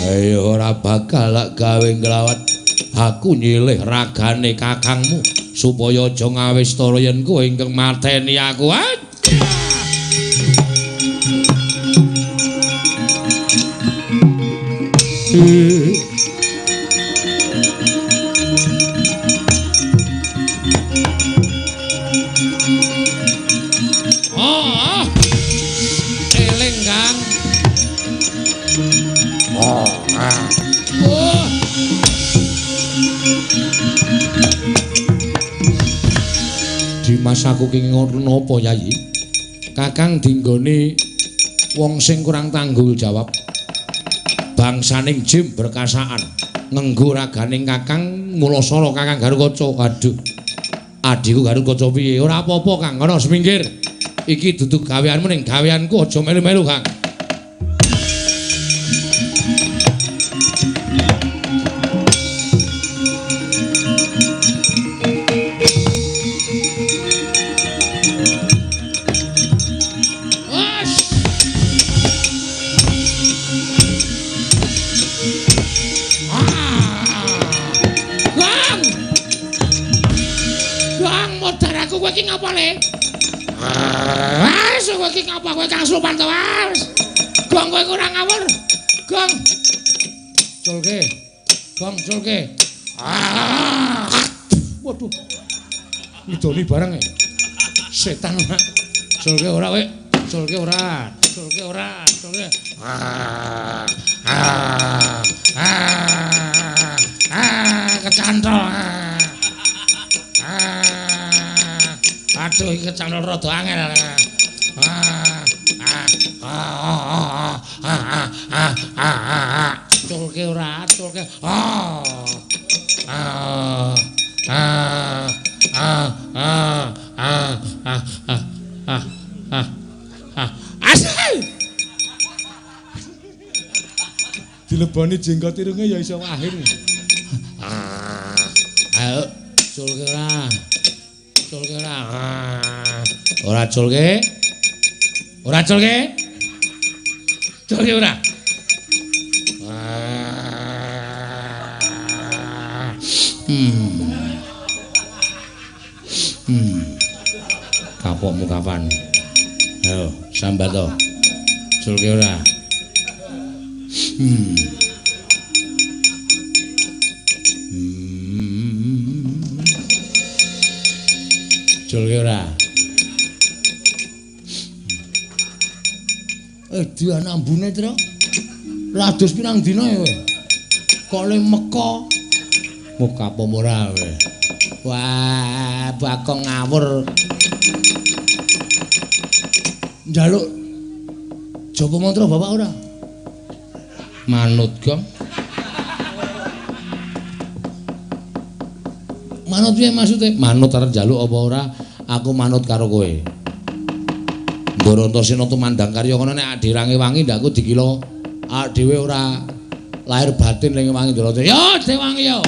Ayo ora bakal gawe nglawat. Aku nyilih ragane kakangmu supaya aja ngawistara yen kowe ingkang mateni aku. Oh, eling Kang. Oh, ah. Oh. Dimas aku ki ngono napa Yayi? Kakang dinggone wong sing kurang tanggung jawab. Bangsaning jim berkasaan ngenggo raganing Kakang mulasara Kakang Garukaca. Aduh. Adhiku Garukaca piye? Ora apa-apa Kang, ana semingkir. Iki dudu gaweanmu ning gaweanku aja melu-melu Kang. Kowe iki ngapa, Le? Wes kowe iki ngapa kowe kang slupan to, wes. Gong kowe ora ngawur. Gong. Culke. Gong culke. Ah. Waduh. Ngidoni bareng e. Setan ora. Culke ora kowe. Culke ora. Culke ora. Culke. Ah. Ah. Ah. Ah, kecantol. Ah. Aduh, iki kecantol rada angel. Ah, ah, ah, ah, ah, ah, ah. Culke ora, culke. Ah. Ah. Ah. Ah, ah, ah, ah, ah, ah, ah. Asal. Dileboni jenggot irunge ya iso akhir. Ah. Ayo, culke ora. Culke ora. Ora culke? Ora culke? Culke ora? Kapokmu kapan? Ayo, sambat to. Culke ora? Culke ora? Dian ambune, Tru. Rados pirang dina ya kowe? Kok le meka? Muka apa ora kowe? Wah, Bagong ngawur. Njaluk japa mantra bapak ora? Manut, Gong. Manut piye maksude? Manut arep njaluk apa ora? Aku manut karo kowe. Ndara tumandang karya kono nek adirange wangi ndakku dikira awake dhewe ora lahir batin ning wangi Ndara. Yo, dewangi yo.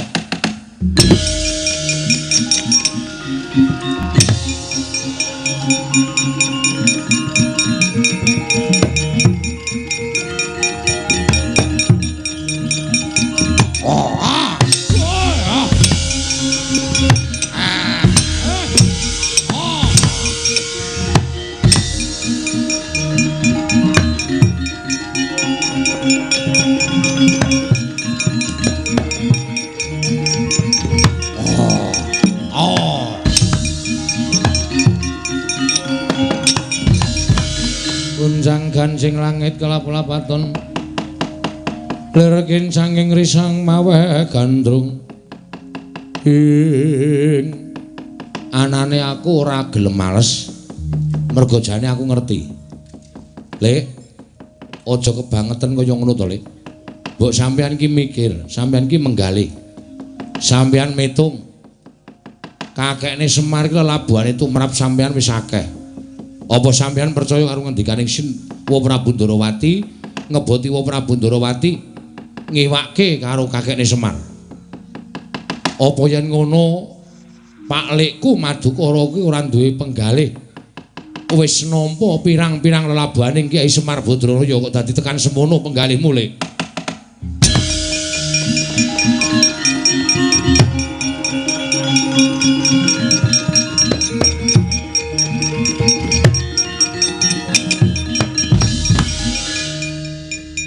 Gancing langit kelap-lapaton lir kincanging risang maweh gandrung ing anane aku ora gelem males mergo jane aku ngerti. Lek aja kebangetan kaya ngono to, Lek. Mbok sampeyan ki mikir, sampeyan ki menggalih, sampeyan metung kakekne Semar ki lelabuhane tumrap sampeyan wis akeh. Apa sampeyan percaya karo ngendikaning Sin Wa Prabu Ndorowati ngeboti Wa Prabu Ndorowati ngiwake karo kakekne Semar? Apa yen ngono Pak Lekku Madukara kuwi ora duwe penggalih, wis nampa pirang-pirang lelabuhaning Kyai Semar Badraraya kok dadi tekan semono penggalihmu, Lek?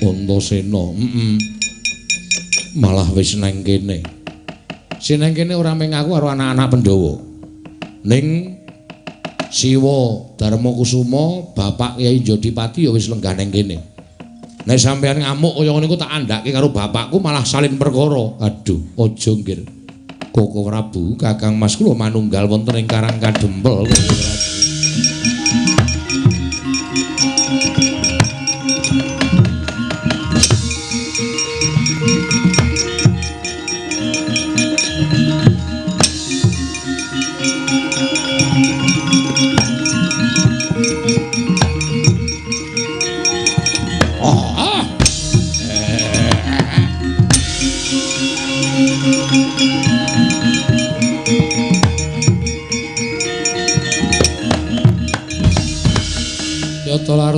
Antasena, malah wis nang kene. Sing nang kene ora mung aku karo anak-anak Pandhawa. Ning Siwa Darma Kusuma, bapak Kyai Jodipati ya wis lenggah nang kene. Nek sampeyan ngamuk kaya ngene iku tak andhake karo bapakku malah salin perkara. Aduh, aja nggir. Koko Prabu, Kakang Mas kula manunggal wonten ing Karang Kadempel. Koko Prabu.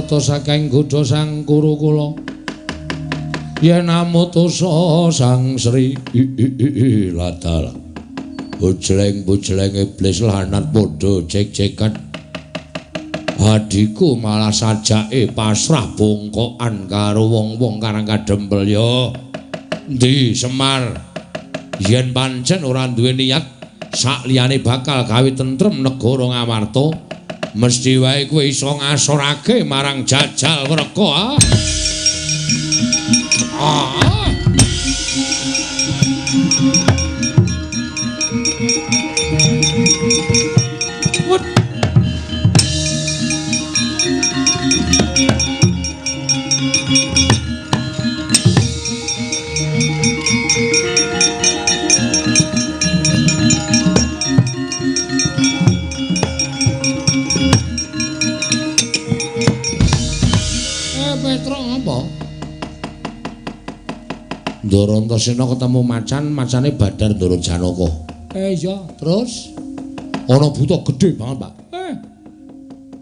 Yata saking godha sang Kurukula yen amutusa sang Sri ladal bujleng-bujleng iblis lanat padha jek-jekan adhiku malah sajake pasrah bongkokan karo wong-wong Karang Kadempel. Ya endi Semar yen pancen ora duwe niat sak liyane bakal gawe tentrem negara Ngamarta, mesti wae kowe iso ngasorake marang jajal Wreka. Ndara Antasena ketemu macan, macane Badar Ndara Janaka. Iya, terus ana buta gedhe banget, Pak.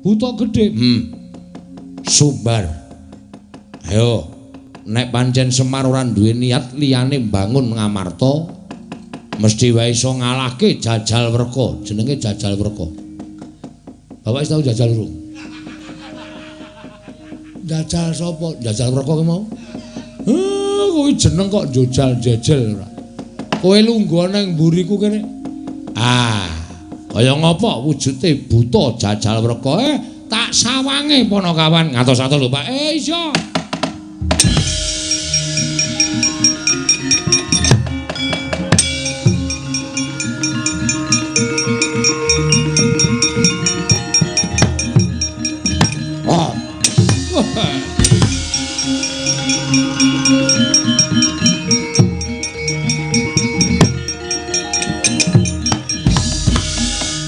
Buta gedhe. Sumbar. Ayo, nek pancen Semar ora duwe niat liyane mbangun Ngamarta, mesti wae iso ngalahke Jajal Werka. Jenenge Jajal Werka. Bapak wis tau jajal urung? Jajal sapa? Jajal Werka ki mau? Kowe jeneng kok jajal jejel ora. Kowe lungguh nang mburiku kene. Ah, kaya ngapa wujude buta Jajal Werka? Tak sawange Panakawan ngatos-atos lho, Pak. Iya.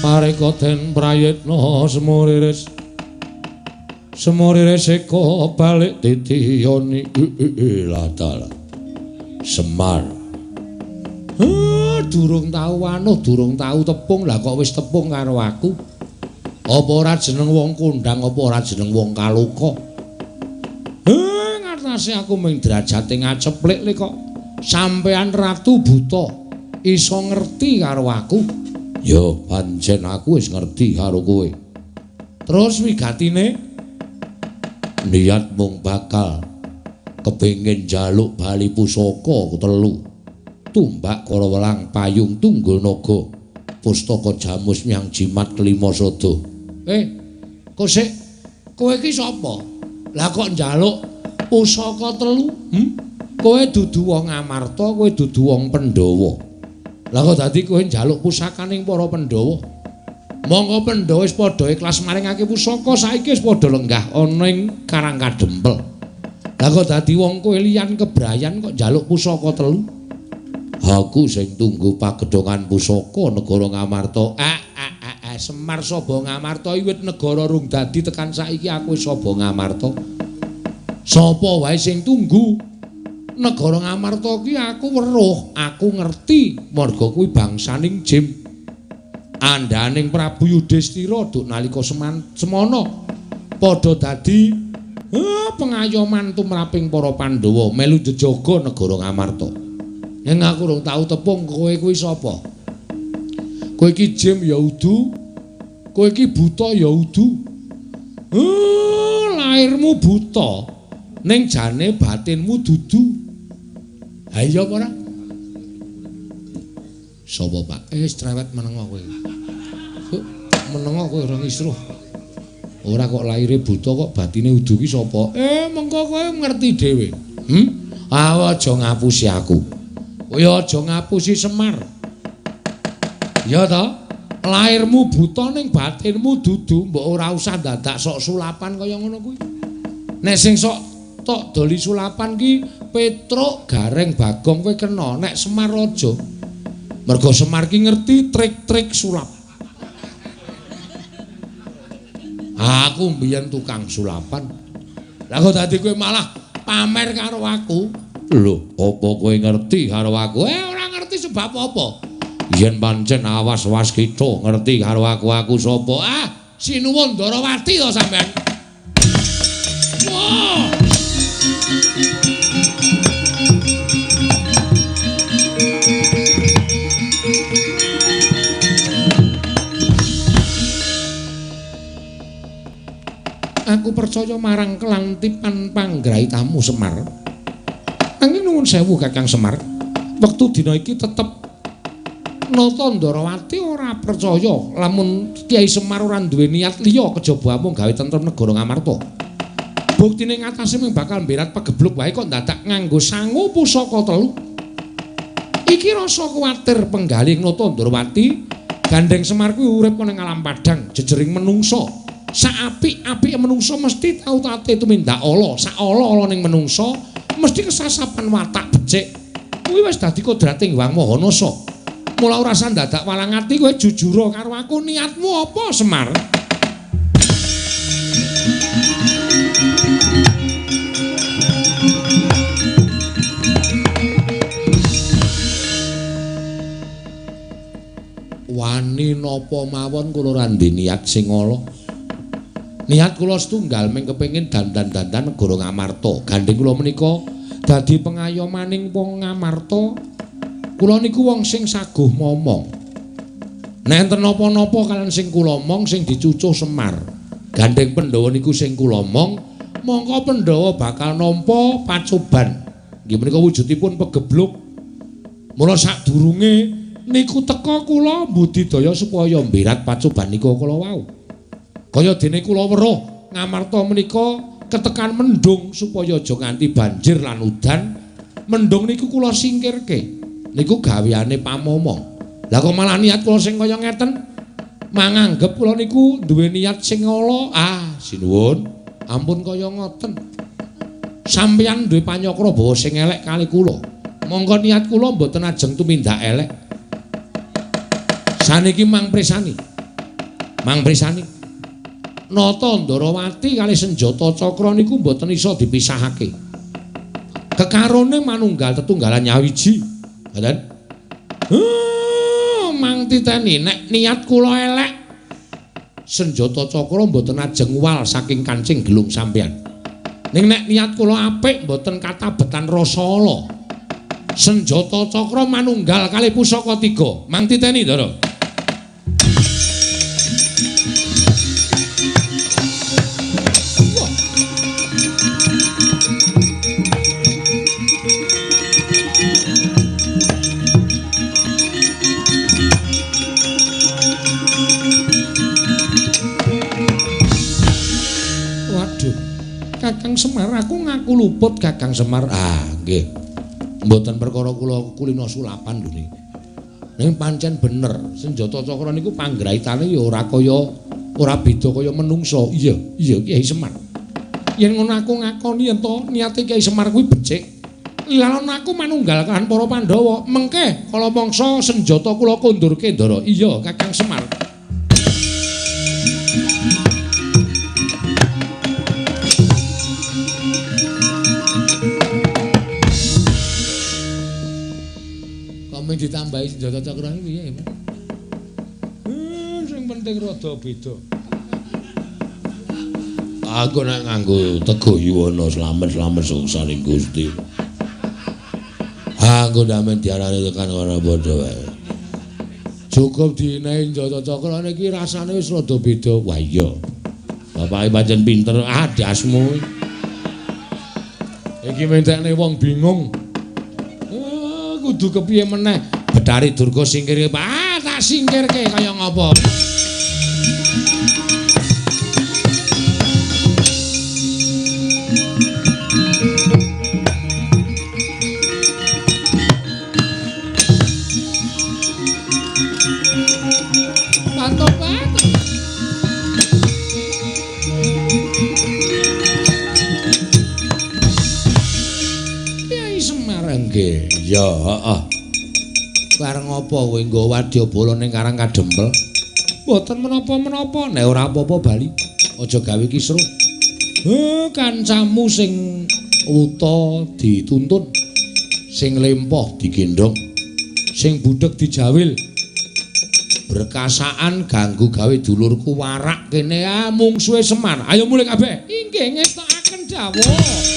Pareka den prayitna semuriris semuriris eka balik titiyoni latala Semar. Durung tau anuh, durung tau tepung, lah kok wis tepung karo aku. Apa ora jeneng wong kondang, apa ora jeneng wong kaloka? Ngatasi aku mung derajate ngaceplik le kok sampean ratu buta iso ngerti karo aku. Ya pancen aku wis ngerti karo kowe. Terus wigatine niat mung bakal kepengin njaluk bali pusaka telu. Tumbak Karawelang payung tunggul naga pustaka jamus miang jimat kelima sada. Kok sik kowe iki sapa? Lah kok njaluk pusaka telu? Kowe dudu wong Amarta, kowe dudu wong Pandhawa. Lah kok dadi kowe njaluk pusakaning para Pandhawa? Monggo Pandhawa wis padha ikhlas maringake pusaka, saiki wis padha lenggah ana ing Karang Kadempel. Lah kok dadi wong kowe liyan kebrayan kok njaluk pusaka telu? Aku sing tunggu pagedhongan pusaka negara Ngamarta. Semar Saba Ngamarta wiwit negara rung dadi tekan saiki aku wis Saba Ngamarta. Sapa wae sing tunggu negara Ngamarta ki aku weruh, aku ngerti marga kuwi bangsaning Jim. Andhaning Prabu Yudhistira duk nalika semana padha dadi pengayoman tumraping para Pandhawa melu jejaga negara Ngamarta. Ning aku rung tau tepung kowe kuwi sapa? Kowe iki Jim ya udu, kowe iki buta ya udu. Lairmu buta, ning jane batinmu dudu. Ha iya apa ora? Sapa, Pak? Cerewet menengo kowe. Menengo kowe ora ngisruh. Ora kok laire buta kok batine udu ki sapa? Mengko kowe ngerti dhewe. Aja ngapusi aku. Kowe aja ngapusi Semar. Ya ta? Lairmu buta ning batinmu dudu, mbok ora usah dadak sok sulapan kaya ngono kuwi. Nek sing sok tok doli sulapan ki Petruk, Gareng, Bagong kowe kena, nek Semar aja. Mergo Semar ki ngerti trik-trik sulap. Aku mbiyen tukang sulapan. Lah kok dadi kowe malah pamer karo aku? Lho, apa kowe ngerti karo aku? Ora ngerti sebab apa. Yen pancen awas-was kita ngerti karo aku, aku sapa? Sinuwun Ndarawati to sampean. Wah! Aku percaya marang kelantipan panggraitamu Semar. Nanging nuwun sewu Kakang Semar, wektu dina iki tetep Nata Ndarawati ora percaya lamun Kyai Semar ora duwe niat liya kejaba amung gawe tentrem negara Ngamarta. Buktine ngatasé mung bakal mberat pegebluk wae kok dadak nganggo sangu pusaka telu. Iki rasa kuwatir penggalih Nata Ndarawati, gandeng Semar kuwi urip ana ing alam padhang jejering menungsa. Saapik-apike menungsa mesti tau tate tumindak ala, sak ala-ala ning menungsa mesti kesasapan watak becik. Kuwi wis dadi kodrating Hyang Maha Nasa. Mula ora usah dadak walang ati, kowe jujur karo aku, niatmu apa Semar? Wani napa mawon kula ora ndhe niat sing ala. Niat kula setunggal mung kepengin dandan-dandan negara Ngamarta. Gandheng kula menika dadi pengayomaning wong Ngamarta. Kula niku wong sing saguh momong. Nek enten napa-napa kaliyan sing kula omong sing dicucuh Semar. Gandheng Pandhawa niku sing kula omong, mongko Pandhawa bakal nampa pacoban. Nggih menika wujudipun pegebluk. Mula sadurunge niku teka kula mbudidaya supaya mbirat pacoban nika kala wau. Kaya dene kula weruh Ngamarta menika ketekan mendung supaya aja nganti banjir lan udan. Mendung niku kula singkirke. Niku gaweane pamomong. Lah kok malah niat kula sing kaya ngeten? Manganggep kula niku duwe niat sing ala. Ah, sinuwun, ampun kaya ngoten. Sampeyan duwe panyakra bawa sing elek kali kula. Monggo niat kula mboten ajeng tumindak elek. Saniki mang presani. Mang presani. Nata Ndarawati kali senjata cakra niku mboten iso dipisahake. Kekarone manunggal tetunggalan nyawiji. Ngoten. Mang titeni nek niat kula elek, senjata cakra mboten ajeng wal saking kancing gelung sampeyan. Ning nek niat kula apik mboten katabetan rasa ala. Senjata cakra manunggal kali pusaka tiga. Mang titeni, Ndara. Kakang Semar, aku ngaku luput Kakang Semar. Ah, nggih. Mboten perkara kula kulino sulapan lho niki. Ning pancen bener, senjata cakra niku panggraitane ya ora kaya ora beda kaya menungsa. Iya, iya Kyai Semar. Yen ngono aku ngakoni yen to niate Kyai Semar kuwi becik. Lan aku manunggal kalihan para Pandhawa. Mengke kala mangsa senjata kula kondurke, Ndara. Iya, Kakang Semar. Ditambahi senjata cakra iki piye, Mas? Sing penting rada beda. Aku nek nganggo Teguh Yuwana slamet-slamet suksaning Gusti. Aku ndamen diarani tekan ora padha wae. Cukup dinehi senjata cakra niki rasane wis rada beda. Wah iya. Bapake pancen pinter, ah dasmu. Iki mentekne wong bingung. Kudu kepiye meneh? Betari Durga singkirke. Ah, tak singkirke kaya ngapa? Pato-pato. Kyai Semar nggih. Ya, heeh. Bareng apa kowe nggawa wadyabala ning Karang Kadempel? Mboten menapa-menapa, nek ora apa-apa bali. Aja gawe kisruh. Kancamu sing wuta dituntun, sing lempoh digendhong, sing budheg dijawil. Berkasaan ganggu gawe dulurku warak kene ah mungsuhe Semar. Ayo mulih kabeh. Inggih ngestokaken dawuh.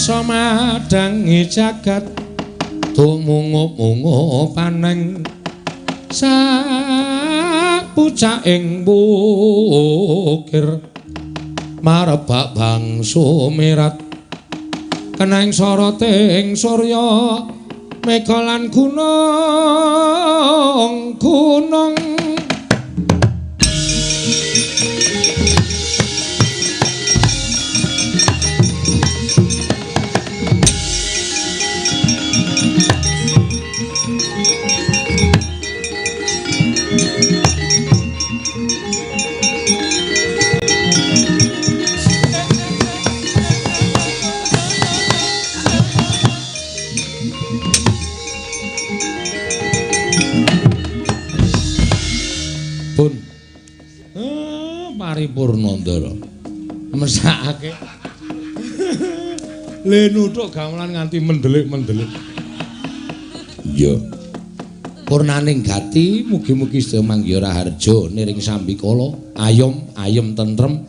Madangi jagat tumungup-mungup paneng sak pucaking bukir marebak bangsu mirat keneng soroting surya mega lan gunung gunung. Purna, Ndara. Mesakake. Le nuthuk gamelan nganti mendelik-mendelik. Iya. Purnaning gati mugi-mugi sedaya manggiha raharja niring sambikala, ayom ayem tentrem,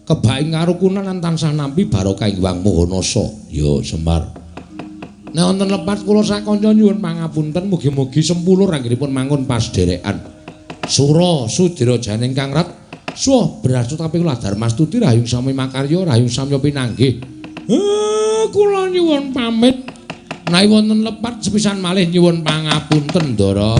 kebak ing karukunan lan tansah nampi barokah ing Hyang Maha Nasa. Ya, Semar. Nek wonten lepat kula sakanca nyuwun pangapunten, mugi-mugi sempulur anggenipun mangun pasderekan. Sura sudira janing kang rat suwa brasut kaping kula Darmastuti rahayung sami makarya rahayung samya pinanggih. Kula nyuwun pamit. Menawi wonten lepat sepisan malih nyuwun pangapunten, Ndara.